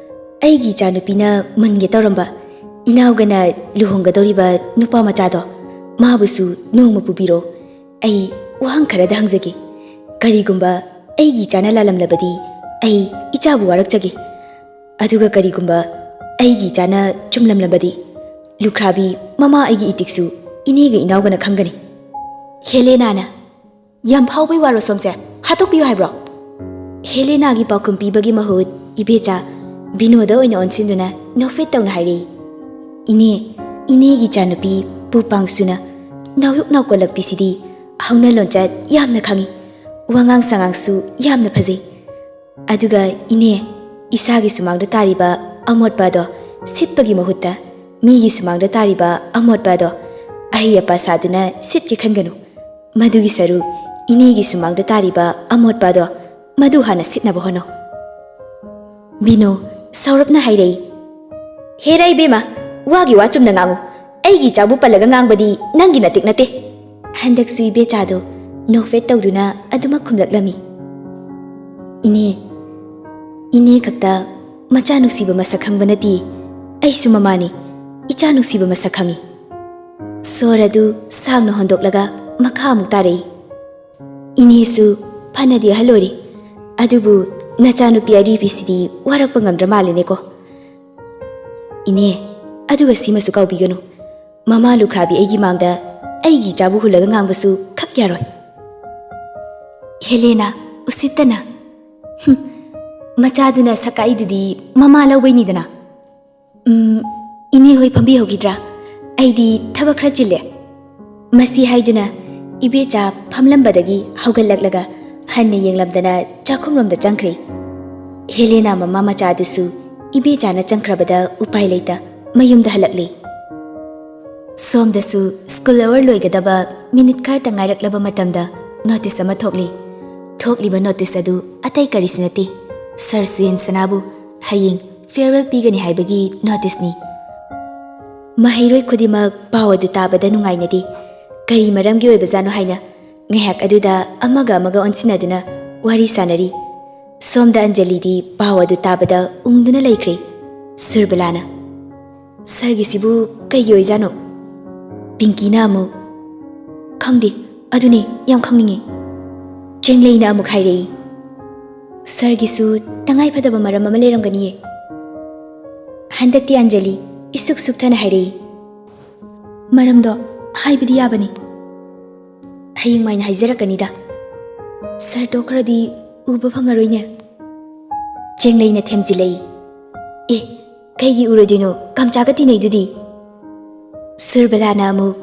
ꯑꯩꯒꯤ ꯏꯆꯥꯅꯨꯄꯤꯅ ꯃꯨꯟꯒꯦ ꯇꯧꯔꯝꯕ ꯏꯅꯥꯎꯒꯅ ꯂꯨꯍꯣꯡꯒꯗꯧꯔꯤꯕ ꯅꯨꯄꯥ ꯃꯆꯥꯗꯣ, ꯃꯥꯕꯨꯁꯨ ꯅꯣꯡꯃ ꯄꯨꯕꯤꯔꯣ꯫ ꯑꯩ ꯋꯥꯍꯪ ꯈꯔꯗ ꯍꯪꯖꯒꯦ꯫ ꯀꯔꯤꯒꯨꯝꯕ ꯑꯩꯒꯤ ꯏꯆꯥꯅ ꯂꯥꯜꯂꯝꯂꯕꯗꯤ ꯑꯩ ꯏꯆꯥꯕꯨ ꯋꯥꯔꯛꯆꯒꯦ꯫ ꯑꯗꯨꯒ ꯀꯔꯤꯒꯨꯝꯕ ꯑꯩꯒꯤ ꯏꯆꯥꯅ ꯆꯨꯝꯂꯝꯂꯕꯗꯤ ꯂꯨꯈ꯭ꯔꯥꯕꯤ ꯃꯃꯥ ꯑꯩꯒꯤ ꯏꯇꯤꯛꯁꯨ ꯏꯅꯦꯒ ꯏꯅꯥꯎꯒꯅ ꯈꯪꯒꯅꯤ꯫ ꯍꯦꯂꯦꯅꯥꯅ, ꯌꯥꯝ ꯐꯥꯎꯕꯩ ꯋꯥꯔꯣ ꯁꯣꯝꯁꯦ, ꯍꯥꯠꯇꯣꯛꯄꯤꯌꯨ ꯍꯥꯏꯕ꯭ꯔꯣ? ꯍꯦꯂꯦꯅꯥꯒꯤ ꯄꯥꯎꯈꯨꯝ ꯄꯤꯕꯒꯤ ꯃꯍꯨꯠ ꯏꯕꯦꯆꯥ ꯕꯤꯅꯣꯗ ꯑꯣꯏꯅ ꯑꯣꯟꯁꯤꯟꯗꯨꯅ ꯅꯣꯛꯐꯦꯠ ꯇꯧꯅ ꯍꯥꯏꯔꯛꯏ꯫ ꯏꯅꯦ, ꯏꯅꯦꯒꯤ ꯏꯆꯥꯅꯨꯄꯤ ꯄꯨ ꯄꯥꯡꯁꯨꯅ ꯅꯥꯎꯌꯣꯛ ꯅꯥꯎꯀꯣꯜꯂꯛꯄꯤꯁꯤꯗꯤ ꯍꯧꯅ ꯂꯣꯟꯆꯠ ꯌꯥꯝꯅ ꯈꯪꯏ, ꯋꯥꯉꯥꯡ ꯁꯉꯥꯡꯁꯨ ꯌꯥꯝꯅ ꯐꯖꯩ꯫ ꯑꯗꯨꯒ ꯏꯅꯦ, ꯏꯁꯥꯒꯤ ꯁꯨꯃꯥꯡꯗ ꯇꯥꯔꯤꯕ ꯑꯃꯣꯠꯄ ꯑꯗꯣ ꯁꯤꯠꯄꯒꯤ ꯃꯍꯨꯠꯇ ꯃꯤꯒꯤ ꯁꯨꯃꯥꯡꯗ ꯇꯥꯔꯤꯕ ꯑꯃꯣꯠꯄ ꯑꯗꯣ ꯑꯍꯩ ꯑꯄꯥ ꯁꯥꯗꯨꯅ ꯁꯤꯠꯀꯦ ꯈꯟꯒꯅꯨ꯫ ꯃꯗꯨꯒꯤ ꯁꯔꯨꯛ ꯏꯅꯦꯒꯤ ꯁꯨꯃꯥꯡꯗ ꯇꯥꯔꯤꯕ ꯑꯃꯣꯠꯄ ꯑꯗꯣ ꯃꯗꯨ ꯍꯥꯟꯅ ꯁꯤꯠꯅꯕ ꯍꯣꯠꯅꯧ꯫ ꯕꯤꯅꯣ ꯁꯥꯎꯔꯞꯅ ꯍꯥꯏꯔꯛꯏ꯫ ꯍꯦꯔꯥ ꯏꯕꯦꯝꯃ, ꯋꯥꯒꯤ ꯋꯥ ꯆꯨꯝꯅ ꯉꯥꯡꯉꯨ꯫ ꯑꯩꯒꯤ ꯏꯆꯥꯕꯨ ꯄꯜꯂꯒ ꯉꯥꯡꯕꯗꯤ ꯅꯪꯒꯤ ꯅꯇꯤꯛ ꯅꯠꯇꯦ꯫ ꯍꯟꯗꯛꯁꯨ ꯏꯕꯦꯆꯥꯗꯣ ꯅꯣꯛꯐꯦꯠ ꯇꯧꯗꯨꯅ ꯑꯗꯨꯃꯛ ꯈꯨꯝꯂꯛꯂꯝꯃꯤ꯫ ꯏꯅꯦ, ꯏꯅꯦ ꯈꯛꯇ ꯃꯆꯥ ꯅꯨꯡꯁꯤꯕ ꯃꯁꯛ ꯈꯪꯕ ꯅꯠꯇꯦ꯫ ꯑꯩꯁꯨ ꯃꯃꯥꯅꯤ, ꯏꯆꯥ ꯅꯨꯡꯁꯤꯕ ꯃꯁꯛ ꯈꯪꯏ꯫ ꯁꯣꯔ ꯑꯗꯨ ꯁꯥꯡꯅ ꯍꯣꯟꯗꯣꯛꯂꯒ ꯃꯈꯥ ꯑꯃꯨꯛ ꯇꯥꯔꯛꯏ꯫ "ꯏꯅꯦꯁꯨ ꯐꯅꯗꯤ ꯑꯍꯜ ꯑꯣꯏꯔꯤ, ꯑꯗꯨꯕꯨ ꯅꯆꯥꯅꯨꯄꯤ ꯑꯔꯤꯕꯤꯁꯤꯗꯤ ꯋꯥꯔꯛꯄ ꯉꯝꯗ꯭ꯔ ꯃꯥꯜꯂꯦꯅꯦꯀꯣ꯫ ꯏꯅꯦ, ꯑꯗꯨꯒ ꯁꯤꯃꯁꯨ ꯀꯥꯎꯕꯤꯒꯅꯨ, ꯃꯃꯥ ꯂꯨꯈ꯭ꯔꯥꯕꯤ ꯑꯩꯒꯤ ꯃꯥꯡꯗ ꯑꯩꯒꯤ ꯏꯆꯥꯕꯨ ꯍꯨꯜꯂꯒ ꯉꯥꯡꯕꯁꯨ ꯈꯛ ꯌꯥꯔꯣꯏ꯫" ꯍꯦꯂꯦꯅꯥ, ꯎꯁꯤꯠꯇꯅ, "ꯍꯨꯝ, ꯃꯆꯥꯗꯨꯅ ꯁꯛꯀꯥꯛꯏꯗꯨꯗꯤ ꯃꯃꯥ ꯂꯧꯕꯩꯅꯤꯗꯅ꯫" "ꯎꯝ, ꯏꯅꯦ ꯍꯣꯏ ꯐꯝꯕꯤꯍꯧꯈꯤꯗ꯭ꯔꯥ? ꯑꯩꯗꯤ ꯊꯕꯛ ꯈꯔ ꯆꯤꯜꯂꯦ꯫" ꯃꯁꯤ ꯍꯥꯏꯗꯨꯅ ꯏꯕꯦꯆꯥ ꯐꯝꯂꯝꯕꯗꯒꯤ ꯍꯧꯒꯠꯂꯛꯂꯒ ꯍꯟꯅ ꯌꯦꯡꯂꯝꯗꯅ ꯆꯥꯛꯈꯨꯝꯂꯣꯝꯗ ꯆꯪꯈ꯭ꯔꯦ꯫ ꯍꯦꯂꯦꯅꯥ ꯃꯃꯥ ꯃꯆꯥꯗꯨꯁꯨ ꯏꯕꯦꯆꯥꯅ ꯆꯪꯈ꯭ꯔꯕꯗ ꯎꯄꯥꯏ ꯂꯩꯇ ꯃꯌꯨꯝꯗ ꯍꯜꯂꯛꯂꯦ꯫ ꯁꯣꯝꯗꯁꯨ ꯁ꯭ꯀꯨꯜ ꯑꯋꯔ ꯂꯣꯏꯒꯗꯕ ꯃꯤꯅꯤꯠ ꯈꯔꯇ ꯉꯥꯏꯔꯛꯂꯕ ꯃꯇꯝꯗ ꯅꯣꯇꯤꯁ ꯑꯃ ꯊꯣꯛꯂꯤ꯫ ꯊꯣꯛꯂꯤꯕ ꯅꯣꯇꯤꯁ ꯑꯗꯨ ꯑꯇꯩ ꯀꯔꯤꯁꯨ ꯅꯠꯇꯦ, ꯁꯔ ꯁꯨꯌꯦꯟꯁꯅꯥꯕꯨ ꯍꯌꯦꯡ ꯐꯤꯌꯔꯋꯦꯜ ꯄꯤꯒꯅꯤ ꯍꯥꯏꯕꯒꯤ ꯅꯣꯇꯤꯁꯅꯤ꯫ ꯃꯍꯩꯔꯣꯏ ꯈꯨꯗꯤꯡꯃꯛ ꯄꯥꯎ ꯑꯗꯨ ꯇꯥꯕꯗ ꯅꯨꯡꯉꯥꯏꯅꯗꯦ꯫ ꯀꯔꯤ ꯃꯔꯝꯒꯤ ꯑꯣꯏꯕꯖꯥꯠꯅꯣ ꯍꯥꯏꯅ ꯉꯥꯏꯍꯥꯛ ꯑꯗꯨꯗ ꯑꯃꯒ ꯑꯃꯒ ꯑꯣꯟꯁꯤꯟꯅꯗꯨꯅ ꯋꯥꯔꯤ ꯁꯥꯅꯔꯤ꯫ ꯁꯣꯝꯗ ꯑꯟꯖꯂꯤꯗꯤ ꯄꯥꯎ ꯑꯗꯨ ꯇꯥꯕꯗ ꯎꯪꯗꯨꯅ ꯂꯩꯈ꯭ꯔꯦ꯫ ꯁꯨꯔꯕꯂꯥꯅ, "ꯁꯔꯒꯤꯁꯤꯕꯨ ꯀꯩꯒꯤ ꯑꯣꯏꯖꯥꯠꯅꯣ?" ꯄꯤꯡꯀꯤꯅ ꯑꯃꯨꯛ, "ꯈꯪꯗꯦ, ꯑꯗꯨꯅꯦ ꯌꯥꯝ ꯈꯪꯅꯤꯡꯉꯤ꯫" ꯆꯦꯡꯂꯩꯅ ꯑꯃꯨꯛ ꯍꯥꯏꯔꯛꯏ, "ꯁꯔꯒꯤꯁꯨ ꯇꯉꯥꯏ ꯐꯗꯕ ꯃꯔꯝ ꯑꯃ ꯂꯩꯔꯝꯒꯅꯤꯌꯦ꯫" ꯍꯟꯗꯛꯇꯤ ꯑꯟꯖꯂꯤ ꯏꯁꯨꯛ ꯁꯨꯛꯊꯅ ꯍꯥꯏꯔꯛꯏ, "ꯃꯔꯝꯗꯣ ꯍꯥꯏꯕꯗꯤ ꯌꯥꯕꯅꯤ꯫" "ꯍꯌꯦꯡꯋꯥꯏꯅ ꯍꯥꯏꯖꯔꯛꯀꯅꯤꯗ꯫ ꯁꯔ ꯇꯣꯛꯈ꯭ꯔꯗꯤ ꯎꯕ ꯐꯪꯉꯔꯣꯏꯅꯦ꯫" ꯆꯦꯡꯂꯩꯅ ꯊꯦꯝꯖꯤꯜꯂꯛꯏ, "ꯑꯦ, ꯀꯩꯒꯤ ꯎꯔꯣꯏꯗꯣꯏꯅꯣ? ꯀꯥꯝꯆꯥꯒ ꯇꯤꯟꯅꯩꯗꯨꯗꯤ꯫" ꯁꯨꯔꯕꯂꯥꯅ ꯑꯃꯨꯛ,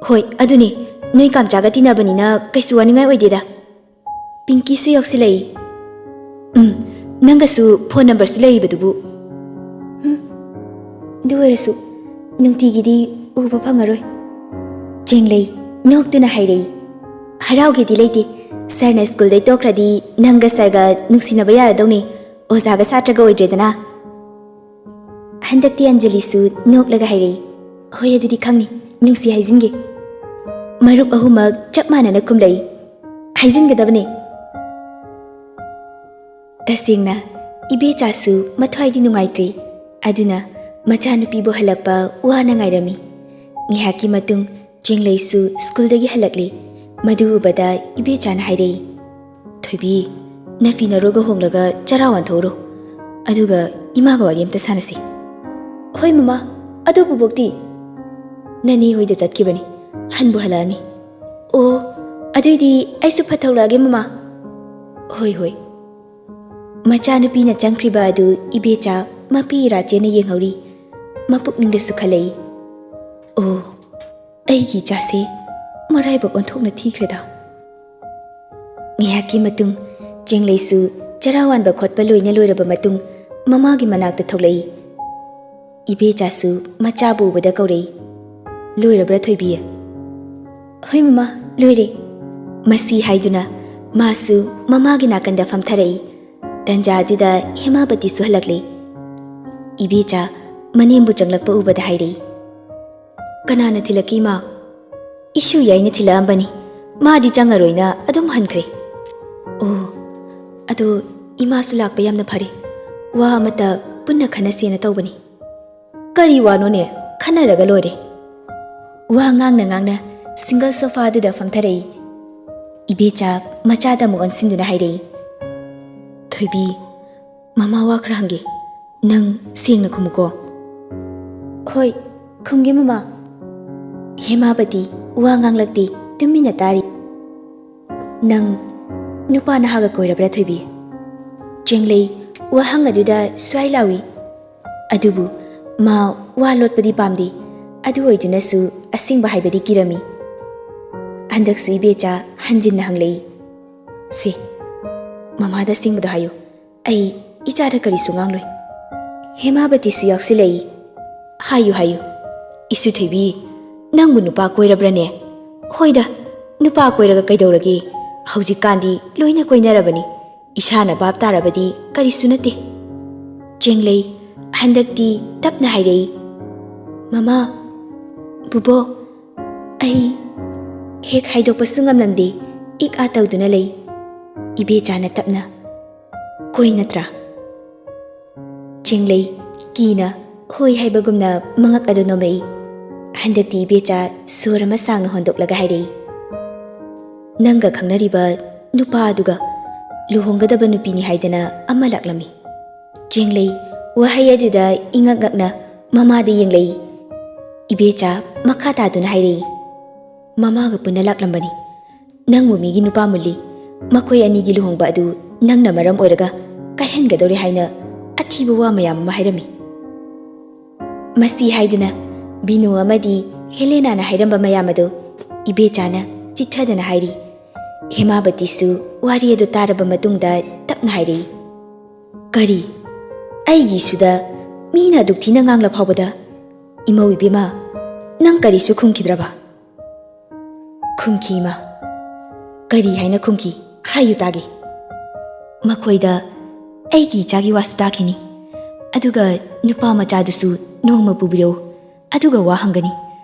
"ꯍꯣꯏ, ꯑꯗꯨꯅꯦ, ꯅꯣꯏ ꯀꯥꯝꯆꯥꯒ ꯇꯤꯟꯅꯕꯅꯤꯅ ꯀꯩꯁꯨ ꯋꯥꯅꯤꯡꯉꯥꯏ ꯑꯣꯏꯗꯦꯗ꯫" ꯄꯤꯡꯀꯤꯁꯨ ꯌꯥꯎꯁꯤꯜꯂꯛꯏ, "ꯎꯝ, ꯅꯪꯒꯁꯨ ꯐꯣꯟ ꯅꯝꯕꯔꯁꯨ ꯂꯩꯔꯤꯕꯗꯨꯕꯨ꯫" "ꯎꯝ, ꯑꯗꯨ ꯑꯣꯏꯔꯁꯨ ꯅꯨꯡꯇꯤꯒꯤꯗꯤ ꯎꯕ ꯐꯪꯉꯔꯣꯏ꯫" ꯆꯦꯡꯂꯩ ꯅꯣꯛꯇꯨꯅ ꯍꯥꯏꯔꯛꯏ, "ꯍꯔꯥꯎꯒꯦꯗꯤ ꯂꯩꯇꯦ꯫ ꯁꯔꯅ ꯁ꯭ꯀꯨꯜꯗꯩ ꯇꯣꯛꯈ꯭ꯔꯗꯤ ꯅꯪꯒ ꯁꯔꯒ ꯅꯨꯡꯁꯤꯅꯕ ꯌꯥꯔꯗꯧꯅꯤ, ꯑꯣꯖꯥꯒ ꯁꯥꯇ꯭ꯔꯒ ꯑꯣꯏꯗ꯭ꯔꯦꯗꯅ꯫" ꯍꯟꯗꯛꯇꯤ ꯑꯟꯖꯂꯤꯁꯨ ꯅꯣꯛꯂꯒ ꯍꯥꯏꯔꯛꯏ, "ꯍꯣꯏ, ꯑꯗꯨꯗꯤ ꯈꯪꯅꯤ, ꯅꯨꯡꯁꯤ ꯍꯥꯏꯖꯤꯟꯒꯦ꯫" ꯃꯔꯨꯞ ꯑꯍꯨꯝꯃꯛ ꯆꯞ ꯃꯥꯟꯅꯅ ꯈꯨꯝꯂꯛꯏ, "ꯍꯥꯏꯖꯤꯟꯒꯗꯕꯅꯤ꯫" ꯇꯁꯦꯡꯅ ꯏꯕꯦꯆꯥꯁꯨ ꯃꯊ꯭ꯋꯥꯏꯗꯤ ꯅꯨꯡꯉꯥꯏꯇ꯭ꯔꯤ꯫ ꯑꯗꯨꯅ ꯃꯆꯥꯅꯨꯄꯤꯕꯨ ꯍꯜꯂꯛꯄ ꯋꯥꯅ ꯉꯥꯏꯔꯝꯃꯤ꯫ ꯉꯥꯏꯍꯥꯛꯀꯤ ꯃꯇꯨꯡ ꯆꯦꯡꯂꯩꯁꯨ ꯁ꯭ꯀꯨꯜꯗꯒꯤ ꯍꯜꯂꯛꯂꯤ꯫ ꯃꯗꯨ ꯎꯕꯗ ꯏꯕꯦꯆꯥꯅ ꯍꯥꯏꯔꯛꯏ, "ꯊꯣꯏꯕꯤ, ꯅꯐꯤ ꯅꯔꯣꯜꯒ ꯍꯣꯡꯂꯒ ꯆꯔꯥ ꯋꯥꯟꯊꯣꯛꯎꯔꯣ, ꯑꯗꯨꯒ ꯏꯃꯥꯒ ꯋꯥꯔꯤ ꯑꯝꯇ ꯁꯥꯟꯅꯁꯤ꯫" "ꯍꯣꯏ ꯃꯃꯥ, ꯑꯗꯨ ꯕꯨꯕꯣꯛꯇꯤ?" "ꯅꯅꯦ ꯍꯣꯏꯗ ꯆꯠꯈꯤꯕꯅꯤ, ꯍꯟꯕꯨ ꯍꯜꯂꯛꯑꯅꯤ꯫" "ꯑꯣ, ꯑꯗꯨꯏꯗꯤ ꯑꯩꯁꯨ ꯐꯠ ꯊꯣꯛꯂꯛꯑꯒꯦ ꯃꯃꯥ꯫" "ꯍꯣꯏ, ꯍꯣꯏ꯫" ꯃꯆꯥꯅꯨꯄꯤꯅ ꯆꯪꯈ꯭ꯔꯤꯕ ꯑꯗꯨ ꯏꯕꯦꯆꯥ ꯃꯄꯤ ꯏꯔꯥꯆꯦꯅ ꯌꯦꯡꯍꯧꯔꯤ꯫ ꯃꯄꯨꯛꯅꯤꯡꯗꯁꯨ ꯈꯜꯂꯛꯏ, "ꯑꯣ, ꯑꯩꯒꯤ ꯏꯆꯥꯁꯦ ꯃꯔꯥꯏꯕꯛ ꯑꯣꯟꯊꯣꯛꯅ ꯊꯤꯈ꯭ꯔꯦꯗ꯫" ꯉꯥꯏꯍꯥꯛꯀꯤ ꯃꯇꯨꯡ ꯆꯦꯡꯂꯩꯁꯨ ꯆꯔꯥ ꯋꯥꯟꯕ ꯈꯣꯠꯄ ꯂꯣꯏꯅ ꯂꯣꯏꯔꯕ ꯃꯇꯨꯡ ꯃꯃꯥꯒꯤ ꯃꯅꯥꯛꯇ ꯊꯣꯛꯂꯛꯏ꯫ ꯏꯕꯦꯆꯥꯁꯨ ꯃꯆꯥꯕꯨ ꯎꯕꯗ ꯀꯧꯔꯛꯏ, "ꯂꯣꯏꯔꯕ꯭ꯔꯥ ꯊꯣꯏꯕꯤ?" "ꯍꯣꯏ ꯃꯃꯥ, ꯂꯣꯏꯔꯦ꯫" ꯃꯁꯤ ꯍꯥꯏꯗꯨꯅ ꯃꯥꯁꯨ ꯃꯃꯥꯒꯤ ꯅꯥꯀꯟꯗ ꯐꯝꯊꯔꯛꯏ꯫ ꯇꯟꯖꯥ ꯑꯗꯨꯗ ꯍꯦꯃꯥꯕꯇꯤꯁꯨ ꯍꯜꯂꯛꯂꯦ꯫ ꯏꯕꯦꯆꯥ ꯃꯅꯦꯝꯕꯨ ꯆꯪꯂꯛꯄ ꯎꯕꯗ ꯍꯥꯏꯔꯛꯏ, "ꯀꯅꯥꯅ ꯊꯤꯜꯂꯛꯀꯤ ꯏꯃꯥ?" "ꯏꯁꯨ ꯌꯥꯏꯅ ꯊꯤꯜꯂꯛꯑꯝꯕꯅꯤ, ꯃꯥꯗꯤ ꯆꯪꯉꯔꯣꯏꯅ ꯑꯗꯨꯝ ꯍꯟꯈ꯭ꯔꯦ꯫" "ꯑꯣ, ꯑꯗꯣ ꯏꯃꯥꯁꯨ ꯂꯥꯛꯄ ꯌꯥꯝꯅ ꯐꯔꯦ, ꯋꯥ ꯑꯃꯇ ꯄꯨꯟꯅ ꯈꯟꯅꯁꯦꯅ ꯇꯧꯕꯅꯤ꯫" "ꯀꯔꯤ ꯋꯥꯅꯣꯅꯦ? ꯈꯟꯅꯔꯒ ꯂꯣꯏꯔꯦ꯫" ꯋꯥ ꯉꯥꯡꯅ ꯉꯥꯡꯅ ꯁꯤꯡꯒꯜ ꯁꯣꯐꯥꯗꯨꯗ ꯐꯝꯊꯔꯛꯏ꯫ ꯏꯕꯦꯆꯥ ꯃꯆꯥꯗ ꯑꯃꯨꯛ ꯑꯣꯟꯁꯤꯟꯗꯨꯅ ꯍꯥꯏꯔꯛꯏ, "ꯊꯣꯏꯕꯤ, ꯃꯃꯥ ꯋꯥ ꯈꯔ ꯍꯪꯒꯦ, ꯅꯪ ꯁꯦꯡꯅ ꯈꯨꯝꯃꯨꯀꯣ꯫" "ꯍꯣꯏ, ꯈꯨꯝꯒꯦ ꯃꯃꯥ꯫" ꯍꯦꯃꯥꯕꯇꯤ ꯋꯥ ꯉꯥꯡꯂꯛꯇꯦ, ꯇꯨꯃꯤꯟꯅ ꯇꯥꯔꯤ꯫ "ꯅꯪ ꯅꯨꯄꯥ ꯅꯍꯥꯒ ꯀꯣꯏꯔꯕ꯭ꯔꯥ ꯊꯣꯏꯕꯤ?" ꯆꯦꯡꯂꯩ ꯋꯥꯍꯪ ꯑꯗꯨꯗ ꯁ꯭ꯋꯥꯏ ꯂꯥꯎꯏ꯫ ꯑꯗꯨꯕꯨ ꯃꯥ ꯋꯥ ꯂꯣꯠꯄꯗꯤ ꯄꯥꯝꯗꯦ, ꯑꯗꯨ ꯑꯣꯏꯗꯨꯅꯁꯨ ꯑꯁꯦꯡꯕ ꯍꯥꯏꯕꯗꯤ ꯀꯤꯔꯝꯃꯤ꯫ ꯍꯟꯗꯛꯁꯨ ꯏꯕꯦꯆꯥ ꯍꯟꯖꯤꯟꯅ ꯍꯪꯂꯛꯏ, "ꯁꯦ, ꯃꯃꯥꯗ ꯑꯁꯦꯡꯕꯗꯣ ꯍꯥꯏꯌꯨ, ꯑꯩ ꯏꯆꯥꯗ ꯀꯔꯤꯁꯨ ꯉꯥꯡꯂꯣꯏ꯫" ꯍꯦꯃꯥꯕꯇꯤꯁꯨ ꯌꯥꯎꯁꯤꯜꯂꯛꯏ꯫ "ꯍꯥꯏꯌꯨ, ꯍꯥꯏꯌꯨ꯫ ꯏꯁꯨ ꯊꯣꯏꯕꯤ, ꯅꯪꯕꯨ ꯅꯨꯄꯥ ꯀꯣꯏꯔꯕ꯭ꯔꯅꯦ?" "ꯍꯣꯏꯗ, ꯅꯨꯄꯥ ꯀꯣꯏꯔꯒ ꯀꯩꯗꯧꯔꯒꯦ? ꯍꯧꯖꯤꯛꯀꯥꯟꯗꯤ ꯂꯣꯏꯅ ꯀꯣꯏꯅꯔꯕꯅꯤ꯫ ꯏꯁꯥꯅ ꯚꯥꯞ ꯇꯥꯔꯕꯗꯤ ꯀꯔꯤꯁꯨ ꯅꯠꯇꯦ꯫" ꯆꯦꯡꯂꯩ ꯍꯟꯗꯛꯇꯤ ꯇꯞꯅ ꯍꯥꯏꯔꯛꯏ, "ꯃꯃꯥ, ꯕꯨꯕꯣꯛ, ꯑꯩ ꯍꯦꯛ ꯍꯥꯏꯗꯣꯛꯄꯁꯨ ꯉꯝꯂꯝꯗꯦ, ꯏꯛ ꯑꯥ ꯇꯧꯗꯨꯅ ꯂꯩ꯫" ꯏꯕꯦꯆꯥꯅ ꯇꯞꯅ, "ꯀꯣꯏ ꯅꯠꯇ꯭ꯔꯥ?" ꯆꯦꯡꯂꯩ ꯀꯤꯅ ꯍꯣꯏ ꯍꯥꯏꯕꯒꯨꯝꯅ ꯃꯉꯛ ꯑꯗꯨ ꯅꯣꯝꯃꯛꯏ꯫ ꯍꯟꯗꯛꯇꯤ ꯏꯕꯦꯆꯥ ꯁꯣꯔ ꯑꯃ ꯁꯥꯡꯅ ꯍꯣꯟꯗꯣꯛꯂꯒ ꯍꯥꯏꯔꯛꯏ, ꯅꯪꯒ ꯈꯪꯅꯔꯤꯕ ꯅꯨꯄꯥ ꯑꯗꯨꯒ ꯂꯨꯍꯣꯡꯒꯗꯕ ꯅꯨꯄꯤꯅꯤ ꯍꯥꯏꯗꯅ ꯑꯃ ꯂꯥꯛꯂꯝꯃꯤ꯫ ꯆꯦꯡꯂꯩ ꯋꯥꯍꯩ ꯑꯗꯨꯗ ꯏꯉꯛ ꯉꯛꯅ ꯃꯃꯥꯗ ꯌꯦꯡꯂꯛꯏ꯫ ꯏꯕꯦꯆꯥ ꯃꯈꯥ ꯇꯥꯗꯨꯅ ꯍꯥꯏꯔꯛꯏ, "ꯃꯃꯥꯒ ꯄꯨꯟꯅ ꯂꯥꯛꯂꯝꯕꯅꯤ꯫ ꯅꯪꯕꯨ ꯃꯤꯒꯤ ꯅꯨꯄꯥ ꯃꯨꯜꯂꯤ, ꯃꯈꯣꯏ ꯑꯅꯤꯒꯤ ꯂꯨꯍꯣꯡꯕ ꯑꯗꯨ ꯅꯪꯅ ꯃꯔꯝ ꯑꯣꯏꯔꯒ ꯀꯥꯏꯍꯟꯒꯗꯧꯔꯦ" ꯍꯥꯏꯅ ꯑꯊꯤꯕ ꯋꯥ ꯃꯌꯥꯝ ꯑꯃ ꯍꯥꯏꯔꯝꯃꯤ꯫ ꯃꯁꯤ ꯍꯥꯏꯗꯨꯅ ꯕꯤꯅꯨ ꯑꯃꯗꯤ ꯍꯦꯂꯦꯅꯥꯅ ꯍꯥꯏꯔꯝꯕ ꯃꯌꯥꯝ ꯑꯗꯨ ꯏꯕꯦꯆꯥꯅ ꯆꯤꯠꯊꯗꯅ ꯍꯥꯏꯔꯤ꯫ ꯍꯦꯃꯥꯕꯇꯤꯁꯨ ꯋꯥꯔꯤ ꯑꯗꯨ ꯇꯥꯔꯕ ꯃꯇꯨꯡꯗ ꯇꯞꯅ ꯍꯥꯏꯔꯛꯏ, "ꯀꯔꯤ? ꯑꯩꯒꯤ ꯏꯁꯨꯗ ꯃꯤꯅ ꯑꯗꯨꯛ ꯊꯤꯅ ꯉꯥꯡꯂ ꯐꯥꯎꯕꯗ ꯏꯃꯧ ꯏꯕꯦꯝꯃ, ꯅꯪ ꯀꯔꯤꯁꯨ ꯈꯨꯝꯈꯤꯗ꯭ꯔꯕ?" "ꯈꯨꯝꯈꯤ, ꯏꯃꯥ꯫" "ꯀꯔꯤ ꯍꯥꯏꯅ ꯈꯨꯝꯈꯤ? ꯍꯥꯏꯌꯨ ꯇꯥꯒꯦ꯫" "ꯃꯈꯣꯏꯗ ꯑꯩꯒꯤ ꯏꯆꯥꯒꯤ ꯋꯥꯁꯨ ꯇꯥꯈꯤꯅꯤ, ꯑꯗꯨꯒ ꯅꯨꯄꯥ ꯃꯆꯥꯗꯨꯁꯨ ꯅꯣꯡꯃ ꯄꯨꯕꯤꯔꯛꯎ, ꯑꯗꯨꯒ ꯋꯥ ꯍꯪꯒꯅꯤ꯫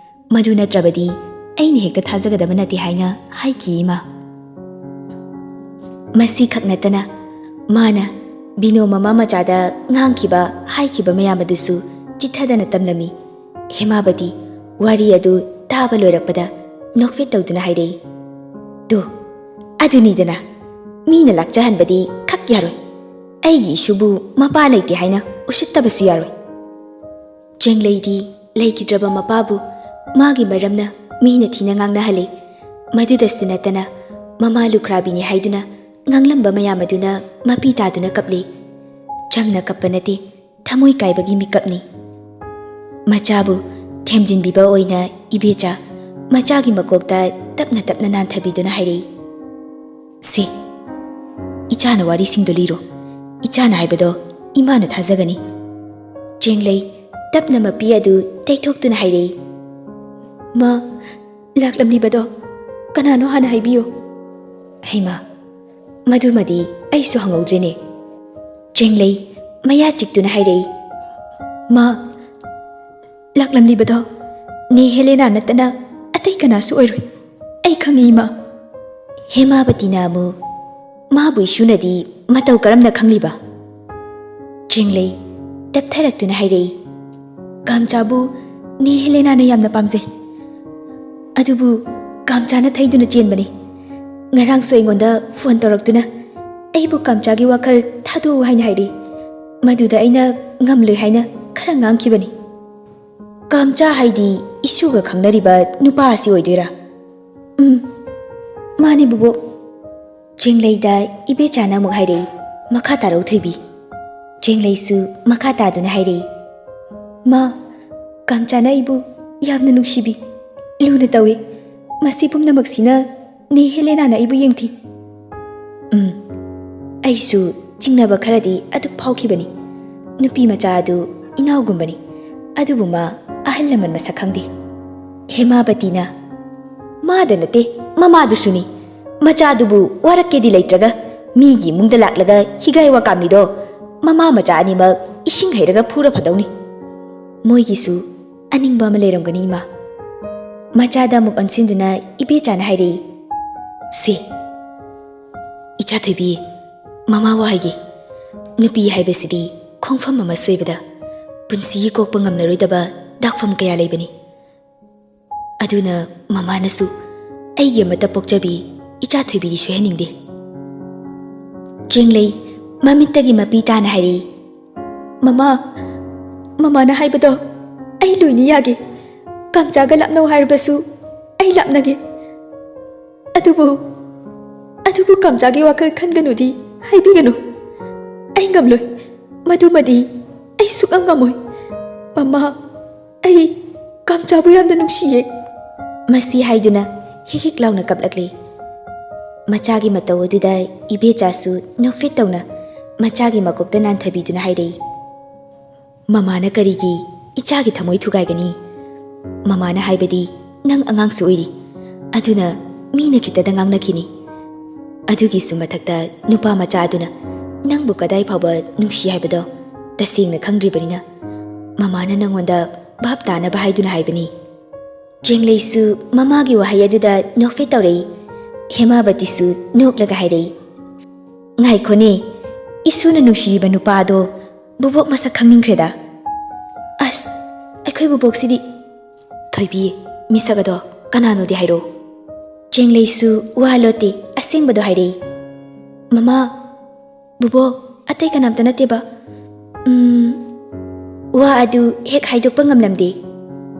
ꯃꯗꯨ ꯅꯠꯇ꯭ꯔꯕꯗꯤ ꯑꯩꯅ ꯍꯦꯛꯇ ꯊꯥꯖꯒꯗꯕ ꯅꯠꯇꯦ ꯍꯥꯏꯅ ꯍꯥꯏꯈꯤ, ꯏꯃꯥ꯫" ꯃꯁꯤꯈꯛ ꯅꯠꯇꯅ ꯃꯥꯅ ꯕꯤꯅꯣ ꯃꯃꯥ ꯃꯆꯥꯗ ꯉꯥꯡꯈꯤꯕ, ꯍꯥꯏꯈꯤꯕ ꯃꯌꯥꯝ ꯑꯗꯨꯁꯨ ꯆꯤꯠꯊꯗꯅ ꯇꯝꯂꯝꯃꯤ꯫ ꯍꯦꯃꯥꯕꯇꯤ ꯋꯥꯔꯤ ꯑꯗꯨ ꯇꯥꯕ ꯂꯣꯏꯔꯛꯄꯗ ꯅꯣꯛꯐꯦꯠ ꯇꯧꯗꯨꯅ ꯍꯥꯏꯔꯛꯏ, "ꯇꯨ, ꯑꯗꯨꯅꯤꯗꯅ, ꯃꯤꯅ ꯂꯥꯛꯆꯍꯟꯕꯗꯤ ꯈꯛ ꯌꯥꯔꯣꯏ꯫ ꯑꯩꯒꯤ ꯏꯁꯨꯕꯨ ꯃꯄꯥ ꯂꯩꯇꯦ ꯍꯥꯏꯅ ꯎꯁꯤꯠꯇꯕꯁꯨ ꯌꯥꯔꯣꯏ꯫" ꯆꯦꯡꯂꯩꯗꯤ ꯂꯩꯈꯤꯗ꯭ꯔꯕ ꯃꯄꯥꯕꯨ ꯃꯥꯒꯤ ꯃꯔꯝꯅ ꯃꯤꯅ ꯊꯤꯅ ꯉꯥꯡꯅꯍꯜꯂꯤ꯫ ꯃꯗꯨꯗꯁꯨ ꯅꯠꯇꯅ ꯃꯃꯥ ꯂꯨꯈ꯭ꯔꯥꯕꯤꯅꯤ ꯍꯥꯏꯗꯨꯅ ꯉꯥꯡꯂꯝꯕ ꯃꯌꯥꯝ ꯑꯗꯨꯅ ꯃꯄꯤ ꯇꯥꯗꯨꯅ ꯀꯞꯂꯤ꯫ ꯆꯝꯅ ꯀꯞꯄ ꯅꯠꯇꯦ, ꯊꯃꯣꯏ ꯀꯥꯏꯕꯒꯤ ꯃꯤꯀꯞꯅꯤ꯫ ꯃꯆꯥꯕꯨ ꯊꯦꯝꯖꯤꯟꯕꯤꯕ ꯑꯣꯏꯅ ꯏꯕꯦꯆꯥ ꯃꯆꯥꯒꯤ ꯃꯀꯣꯛꯇ ꯇꯞꯅ ꯇꯞꯅ ꯅꯥꯟꯊꯕꯤꯗꯨꯅ ꯍꯥꯏꯔꯛꯏ, "ꯁꯦ, ꯏꯆꯥꯅ ꯋꯥꯔꯤꯁꯤꯡꯗꯣ ꯂꯤꯔꯣ꯫ ꯏꯆꯥꯅ ꯍꯥꯏꯕꯗꯣ ꯏꯃꯥꯅ ꯊꯥꯖꯒꯅꯤ꯫" ꯆꯦꯡꯂꯩ ꯇꯞꯅ ꯃꯄꯤ ꯑꯗꯨ ꯇꯩꯊꯣꯛꯇꯨꯅ ꯍꯥꯏꯔꯛꯏ, "ꯃꯥ, ꯂꯥꯛꯂꯝꯂꯤꯕꯗꯣ ꯀꯅꯥꯅꯣ ꯍꯥꯟꯅ ꯍꯥꯏꯕꯤꯌꯨ꯫" "ꯍꯩꯃꯥ, ꯃꯗꯨꯃꯗꯤ ꯑꯩꯁꯨ ꯍꯪꯍꯧꯗ꯭ꯔꯦꯅꯦ꯫" ꯆꯦꯡꯂꯩ ꯃꯌꯥ ꯆꯤꯛꯇꯨꯅ ꯍꯥꯏꯔꯛꯏ, "ꯃꯥ, ꯂꯥꯛꯂꯝꯂꯤꯕꯗꯣ ꯅꯦ ꯍꯦꯂꯦꯅꯥ ꯅꯠꯇꯅ ꯑꯇꯩ ꯀꯅꯥꯁꯨ ꯑꯣꯏꯔꯣꯏ꯫ ꯑꯩ ꯈꯪꯏ, ꯏꯃꯥ꯫" ꯍꯦꯃꯥꯕꯇꯤꯅ ꯑꯃꯨꯛ, "ꯃꯥꯕꯨ ꯏꯁꯨꯅꯗꯤ ꯃꯇꯧ ꯀꯔꯝꯅ ꯈꯪꯂꯤꯕ?" ꯆꯦꯡꯂꯩ ꯇꯞꯊꯔꯛꯇꯨꯅ ꯍꯥꯏꯔꯛꯏ, "ꯀꯥꯝꯆꯥꯕꯨ ꯅꯦ ꯍꯦꯂꯦꯅꯥꯅ ꯌꯥꯝꯅ ꯄꯥꯝꯖꯩ꯫ ꯑꯗꯨꯕꯨ ꯀꯥꯝꯆꯥꯅ ꯊꯩꯗꯨꯅ ꯆꯦꯟꯕꯅꯤ꯫ ꯉꯔꯥꯡꯁꯨ ꯑꯩꯉꯣꯟꯗ ꯐꯣꯟ ꯇꯧꯔꯛꯇꯨꯅ ꯑꯩꯕꯨ ꯀꯥꯝꯆꯥꯒꯤ ꯋꯥꯈꯜ ꯊꯥꯗꯣꯛꯎ ꯍꯥꯏꯅ ꯍꯥꯏꯔꯤ꯫ ꯃꯗꯨꯗ ꯑꯩꯅ ꯉꯝꯂꯣꯏ ꯍꯥꯏꯅ ꯈꯔ ꯉꯥꯡꯈꯤꯕꯅꯤ꯫ ꯀꯥꯝꯆꯥ ꯍꯥꯏꯗꯤ ꯏꯁꯨꯒ ꯈꯪꯅꯔꯤꯕ ꯅꯨꯄꯥ ꯑꯁꯤ ꯑꯣꯏꯗꯣꯏꯔꯥ? ꯎꯝ, ꯃꯥꯅꯤ ꯕꯨꯕꯣꯛ꯫ ꯆꯦꯡꯂꯩꯗ ꯏꯕꯦꯆꯥꯅ ꯑꯃꯨꯛ ꯍꯥꯏꯔꯛꯏ, "ꯃꯈꯥ ꯇꯥꯔꯛꯎ ꯊꯣꯏꯕꯤ꯫" ꯆꯦꯡꯂꯩꯁꯨ ꯃꯈꯥ ꯇꯥꯗꯨꯅ ꯍꯥꯏꯔꯛꯏ, "ꯃꯥ, ꯀꯥꯝꯆꯥꯅ ꯑꯩꯕꯨ ꯌꯥꯝꯅ ꯅꯨꯡꯁꯤꯕꯤ, ꯂꯨꯅ ꯇꯧꯏ꯫ ꯃꯁꯤ ꯄꯨꯝꯅꯃꯛꯁꯤꯅ ꯅꯦ ꯍꯦꯂꯦꯅꯥꯅ ꯑꯩꯕꯨ ꯌꯦꯡꯊꯤ꯫" ꯎꯝ, ꯑꯩꯁꯨ ꯆꯤꯡꯅꯕ ꯈꯔꯗꯤ ꯑꯗꯨꯝ ꯐꯥꯎꯈꯤꯕꯅꯤ꯫ ꯅꯨꯄꯤ ꯃꯆꯥ ꯑꯗꯨ ꯏꯅꯥꯎꯒꯨꯝꯕꯅꯤ, ꯑꯗꯨꯕꯨ ꯃꯥ ꯑꯍꯜ ꯂꯃꯟ ꯃꯁꯛ ꯈꯪꯗꯦ꯫ ꯍꯦꯃꯥꯕꯇꯤꯅ, "ꯃꯥꯗ ꯅꯠꯇꯦ, ꯃꯃꯥꯗꯨꯁꯨꯅꯤ꯫ ꯃꯆꯥꯗꯨꯕꯨ ꯋꯥꯔꯛꯀꯦꯗꯤ ꯂꯩꯇ꯭ꯔꯒ ꯃꯤꯒꯤ ꯏꯃꯨꯡꯗ ꯂꯥꯛꯂꯒ ꯍꯤꯒꯥꯏ ꯋꯥꯀꯥꯝꯂꯤꯗꯣ ꯃꯃꯥ ꯃꯆꯥ ꯑꯅꯤꯃꯛ ꯏꯁꯤꯡ ꯍꯩꯔꯒ ꯐꯨꯔ ꯐꯗꯧꯅꯤ꯫ ꯃꯣꯏꯒꯤꯁꯨ ꯑꯅꯤꯡꯕ ꯑꯃ ꯂꯩꯔꯝꯒꯅꯤ, ꯏꯃꯥ꯫" ꯃꯆꯥꯗ ꯑꯃꯨꯛ ꯑꯣꯟꯁꯤꯟꯗꯨꯅ ꯏꯕꯦꯆꯥꯅ ꯍꯥꯏꯔꯛꯏ, "ꯁꯦ, ꯏꯆꯥ ꯊꯣꯏꯕꯤ, ꯃꯃꯥ ꯋꯥ ꯍꯥꯏꯒꯦ꯫ ꯅꯨꯄꯤ ꯍꯥꯏꯕꯁꯤꯗꯤ ꯈꯣꯡꯐꯝ ꯑꯃ ꯁꯣꯏꯕꯗ ꯄꯨꯟꯁꯤꯒꯤ ꯀꯣꯛꯄ ꯉꯝꯂꯔꯣꯏꯗꯕ ꯗꯥꯛꯐꯝ ꯀꯌꯥ ꯂꯩꯕꯅꯤ꯫ ꯑꯗꯨꯅ ꯃꯃꯥꯅꯁꯨ ꯑꯩꯒꯤ ꯑꯃꯠꯇ ꯄꯣꯛꯆꯕꯤ ꯏꯆꯥ ꯊꯣꯏꯕꯤꯗꯤ ꯁꯣꯏꯍꯟꯅꯤꯡꯗꯦ꯫" ꯆꯦꯡꯂꯩ ꯃꯃꯤꯠꯇꯒꯤ ꯃꯄꯤ ꯇꯥꯅ ꯍꯥꯏꯔꯛꯏ, "ꯃꯃꯥ, ꯃꯃꯥꯅ ꯍꯥꯏꯕꯗꯣ ꯑꯩ ꯂꯣꯏꯅ ꯌꯥꯒꯦ꯫ ꯀꯥꯝꯆꯥꯒ ꯂꯥꯞꯅꯧ ꯍꯥꯏꯔꯕꯁꯨ ꯑꯩ ꯂꯥꯞꯅꯒꯦ꯫ ꯑꯗꯨꯕꯨ, ꯑꯗꯨꯕꯨ ꯀꯥꯝꯆꯥꯒꯤ ꯋꯥꯈꯜ ꯈꯟꯒꯅꯨꯗꯤ ꯍꯥꯏꯕꯤꯒꯅꯨ꯫ ꯑꯩ ꯉꯝꯂꯣꯏ꯫ ꯃꯗꯨꯃꯗꯤ ꯑꯩ ꯁꯨꯛꯉꯝ ꯉꯝꯃꯣꯏ꯫ ꯃꯃꯥ, ꯑꯩ ꯀꯥꯝꯆꯥꯕꯨ ꯌꯥꯝꯅ ꯅꯨꯡꯁꯤꯌꯦ꯫" ꯃꯁꯤ ꯍꯥꯏꯗꯨꯅ ꯍꯤꯛ ꯍꯤꯛ ꯂꯥꯎꯅ ꯀꯞꯂꯛꯂꯤ꯫ ꯃꯆꯥꯒꯤ ꯃꯇꯧ ꯑꯗꯨꯗ ꯏꯕꯦꯆꯥꯁꯨ ꯅꯣꯛꯐꯦꯠ ꯇꯧꯅ ꯃꯆꯥꯒꯤ ꯃꯀꯣꯛꯇ ꯅꯥꯟꯊꯕꯤꯗꯨꯅ ꯍꯥꯏꯔꯛꯏ, "ꯃꯃꯥꯅ ꯀꯔꯤꯒꯤ ꯏꯆꯥꯒꯤ ꯊꯃꯣꯏ ꯊꯨꯒꯥꯏꯒꯅꯤ? ꯃꯃꯥꯅ ꯍꯥꯏꯕꯗꯤ ꯅꯪ ꯑꯉꯥꯡꯁꯨ ꯑꯣꯏꯔꯤ, ꯑꯗꯨꯅ ꯃꯤꯅ ꯈꯤꯇꯗ ꯉꯥꯡꯅꯈꯤꯅꯤ꯫ ꯑꯗꯨꯒꯤꯁꯨ ꯃꯊꯛꯇ ꯅꯨꯄꯥ ꯃꯆꯥ ꯑꯗꯨꯅ ꯅꯪꯕꯨ ꯀꯗꯥꯏ ꯐꯥꯎꯕ ꯅꯨꯡꯁꯤ ꯍꯥꯏꯕꯗꯣ ꯇꯁꯦꯡꯅ ꯈꯪꯗ꯭ꯔꯤꯕꯅꯤꯅ ꯃꯃꯥꯅ ꯅꯪꯉꯣꯟꯗ ꯚꯥꯞ ꯇꯥꯅꯕ ꯍꯥꯏꯗꯨꯅ ꯍꯥꯏꯕꯅꯤ꯫" ꯆꯦꯡꯂꯩꯁꯨ ꯃꯃꯥꯒꯤ ꯋꯥꯍꯩ ꯑꯗꯨꯗ ꯅꯣꯛꯐꯦꯠ ꯇꯧꯔꯛꯏ꯫ ꯍꯦꯃꯥꯕꯇꯤꯁꯨ ꯅꯣꯛꯂꯒ ꯍꯥꯏꯔꯛꯏ, "ꯉꯥꯏꯈꯣꯅꯦ, ꯏꯁꯨꯅ ꯅꯨꯡꯁꯤꯔꯤꯕ ꯅꯨꯄꯥ ꯑꯗꯣ ꯕꯨꯕꯣꯛ ꯃꯁꯛ ꯈꯪꯅꯤꯡꯈ꯭ꯔꯦꯗ꯫ ꯑꯁ, ꯑꯩꯈꯣꯏ ꯕꯨꯕꯣꯛꯁꯤꯗꯤ꯫ ꯊꯣꯏꯕꯤ, ꯃꯤꯁꯛ ꯑꯗꯣ ꯀꯅꯥꯅꯣꯗꯤ ꯍꯥꯏꯔꯣ?" ꯆꯦꯡꯂꯩꯁꯨ ꯋꯥ ꯂꯣꯠꯇꯦ, ꯑꯁꯦꯡꯕꯗꯣ ꯍꯥꯏꯔꯛꯏ꯫ "ꯃꯃꯥ, ꯕꯨꯕꯣꯛ, ꯑꯇꯩ ꯀꯅꯥꯝꯇ ꯅꯠꯇꯦꯕ꯫ ꯎꯝ, ꯋꯥ ꯑꯗꯨ ꯍꯦꯛ ꯍꯥꯏꯗꯣꯛꯄ ꯉꯝꯂꯝꯗꯦ꯫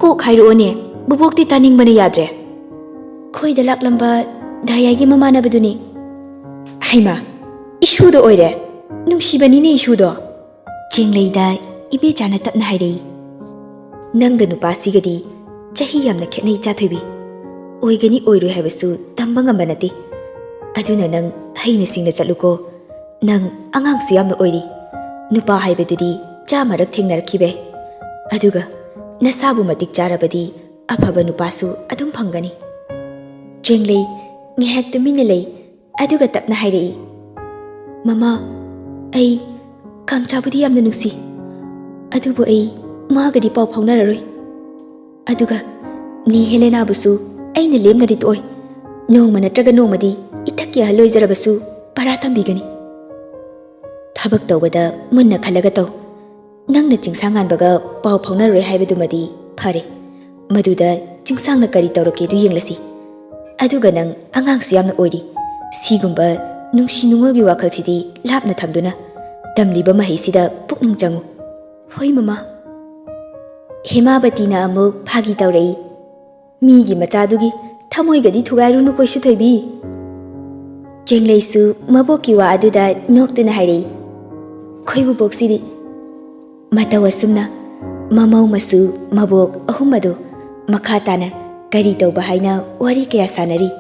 ꯀꯣꯛ ꯍꯥꯏꯔꯛꯑꯣꯅꯦ, ꯕꯨꯕꯣꯛꯇꯤ ꯇꯥꯅꯤꯡꯕꯅ ꯌꯥꯗ꯭ꯔꯦ꯫ ꯈꯣꯏꯗ ꯂꯥꯛꯂꯝꯕ ꯗꯥꯌꯥꯒꯤ ꯃꯃꯥꯟꯅꯕꯗꯨꯅꯤ꯫" "ꯍꯩꯃꯥ, ꯏꯁꯨꯗ ꯑꯣꯏꯔꯦ꯫ ꯅꯨꯡꯁꯤꯕꯅꯤꯅꯦ ꯏꯁꯨꯗꯣ꯫" ꯆꯦꯡꯂꯩꯗ ꯏꯕꯦꯆꯥꯅ ꯇꯞꯅ ꯍꯥꯏꯔꯛꯏ꯫ "ꯅꯪꯒ ꯅꯨꯄꯥꯁꯤꯒꯗꯤ ꯆꯍꯤ ꯌꯥꯝꯅ ꯈꯦꯠꯅꯩ, ꯏꯆꯥꯊꯣꯏꯕꯤ꯫ ꯑꯣꯏꯒꯅꯤ ꯑꯣꯏꯔꯣꯏ ꯍꯥꯏꯕꯁꯨ ꯇꯝꯕ ꯉꯝꯕ ꯅꯠꯇꯦ꯫ ꯑꯗꯨꯅ ꯅꯪ ꯍꯩꯅ ꯁꯤꯡꯅ ꯆꯠꯂꯨꯀꯣ꯫ ꯅꯪ ꯑꯉꯥꯡꯁꯨ ꯌꯥꯝꯅ ꯑꯣꯏꯔꯤ꯫ ꯅꯨꯄꯥ ꯍꯥꯏꯕꯗꯨꯗꯤ ꯆꯥꯝꯃꯔꯛ ꯊꯦꯡꯅꯔꯛꯈꯤꯕ ꯌꯥꯏ꯫ ꯑꯗꯨꯒ ꯅꯁꯥꯕꯨ ꯃꯇꯤꯛ ꯆꯥꯔꯕꯗꯤ ꯑꯐꯕ ꯅꯨꯄꯥꯁꯨ ꯑꯗꯨꯝ ꯐꯪꯒꯅꯤ꯫" ꯆꯦꯡꯂꯩ ꯉꯥꯏꯍꯥꯛ ꯇꯨꯃꯤꯟꯅ ꯂꯩ꯫ ꯑꯗꯨꯒ ꯇꯞꯅ ꯍꯥꯏꯔꯛꯏ, "ꯃꯃꯥ, ꯑꯩ ꯀꯥꯝꯆꯥꯕꯨꯗꯤ ꯌꯥꯝꯅ ꯅꯨꯡꯁꯤ, ꯑꯗꯨꯕꯨ ꯑꯩ ꯃꯥꯒꯗꯤ ꯄꯥꯎ ꯐꯥꯎꯅꯔꯔꯣꯏ꯫ ꯑꯗꯨꯒ ꯅꯦ ꯍꯦꯂꯦꯅꯥꯕꯨꯁꯨ ꯑꯩꯅ ꯂꯦꯝꯅꯗꯤ ꯇꯣꯛꯑꯣꯏ꯫ ꯅꯣꯡꯃ ꯅꯠꯇ꯭ꯔꯒ ꯅꯣꯡꯃꯗꯤ ꯏꯊꯛꯀꯤ ꯑꯍꯜ ꯑꯣꯏꯖꯔꯕꯁꯨ ꯄꯔꯥ ꯇꯝꯕꯤꯒꯅꯤ꯫ ꯊꯕꯛ ꯇꯧꯕꯗ ꯃꯨꯟꯅ ꯈꯜꯂꯒ ꯇꯧ꯫ ꯅꯪꯅ ꯆꯤꯡꯁꯥꯡꯉꯥꯟꯕꯒ ꯄꯥꯎ ꯐꯥꯎꯅꯔꯔꯣꯏ ꯍꯥꯏꯕꯗꯨꯃꯗꯤ ꯐꯔꯦ꯫ ꯃꯗꯨꯗ ꯆꯤꯡꯁꯥꯡꯅ ꯀꯔꯤ ꯇꯧꯔꯛꯀꯦꯗꯨ ꯌꯦꯡꯂꯁꯤ꯫ ꯑꯗꯨꯒ ꯅꯪ ꯑꯉꯥꯡꯁꯨ ꯌꯥꯝꯅ ꯑꯣꯏꯔꯤ꯫ ꯁꯤꯒꯨꯝꯕ ꯅꯨꯡꯁꯤ ꯅꯨꯡꯉꯣꯜꯒꯤ ꯋꯥꯈꯜꯁꯤꯗꯤ ꯂꯥꯞꯅ ꯊꯝꯗꯨꯅ ꯇꯝꯂꯤꯕ ꯃꯍꯩꯁꯤꯗ ꯄꯨꯛꯅꯤꯡ ꯆꯪꯉꯨ꯫" "ꯍꯣꯏ, ꯃꯃꯥ꯫" ꯍꯦꯃꯥꯕꯇꯤꯅ ꯑꯃꯨꯛ ꯐꯥꯒꯤ ꯇꯧꯔꯛꯏ, "ꯃꯤꯒꯤ ꯃꯆꯥꯗꯨꯒꯤ ꯊꯃꯣꯏꯒꯗꯤ ꯊꯨꯒꯥꯏꯔꯨꯅꯨ, ꯀꯣꯏꯁꯨ ꯊꯣꯏꯕꯤ꯫" ꯆꯦꯡꯂꯩꯁꯨ ꯃꯕꯣꯛꯀꯤ ꯋꯥ ꯑꯗꯨꯗ ꯅꯣꯛꯇꯨꯅ ꯍꯥꯏꯔꯛꯏ, "ꯈꯣꯏꯕꯨꯕꯣꯛꯁꯤꯗꯤ꯫" ꯃꯇꯧ ꯑꯁꯨꯝꯅ ꯃꯃꯧ ꯃꯁꯨ ꯃꯕꯣꯛ ꯑꯍꯨꯝ ꯑꯗꯨ ꯃꯈꯥ ꯇꯥꯅ ꯀꯔꯤ ꯇꯧꯕ ꯍꯥꯏꯅ ꯋꯥꯔꯤ ꯀꯌꯥ ꯁꯥꯟꯅꯔꯤ꯫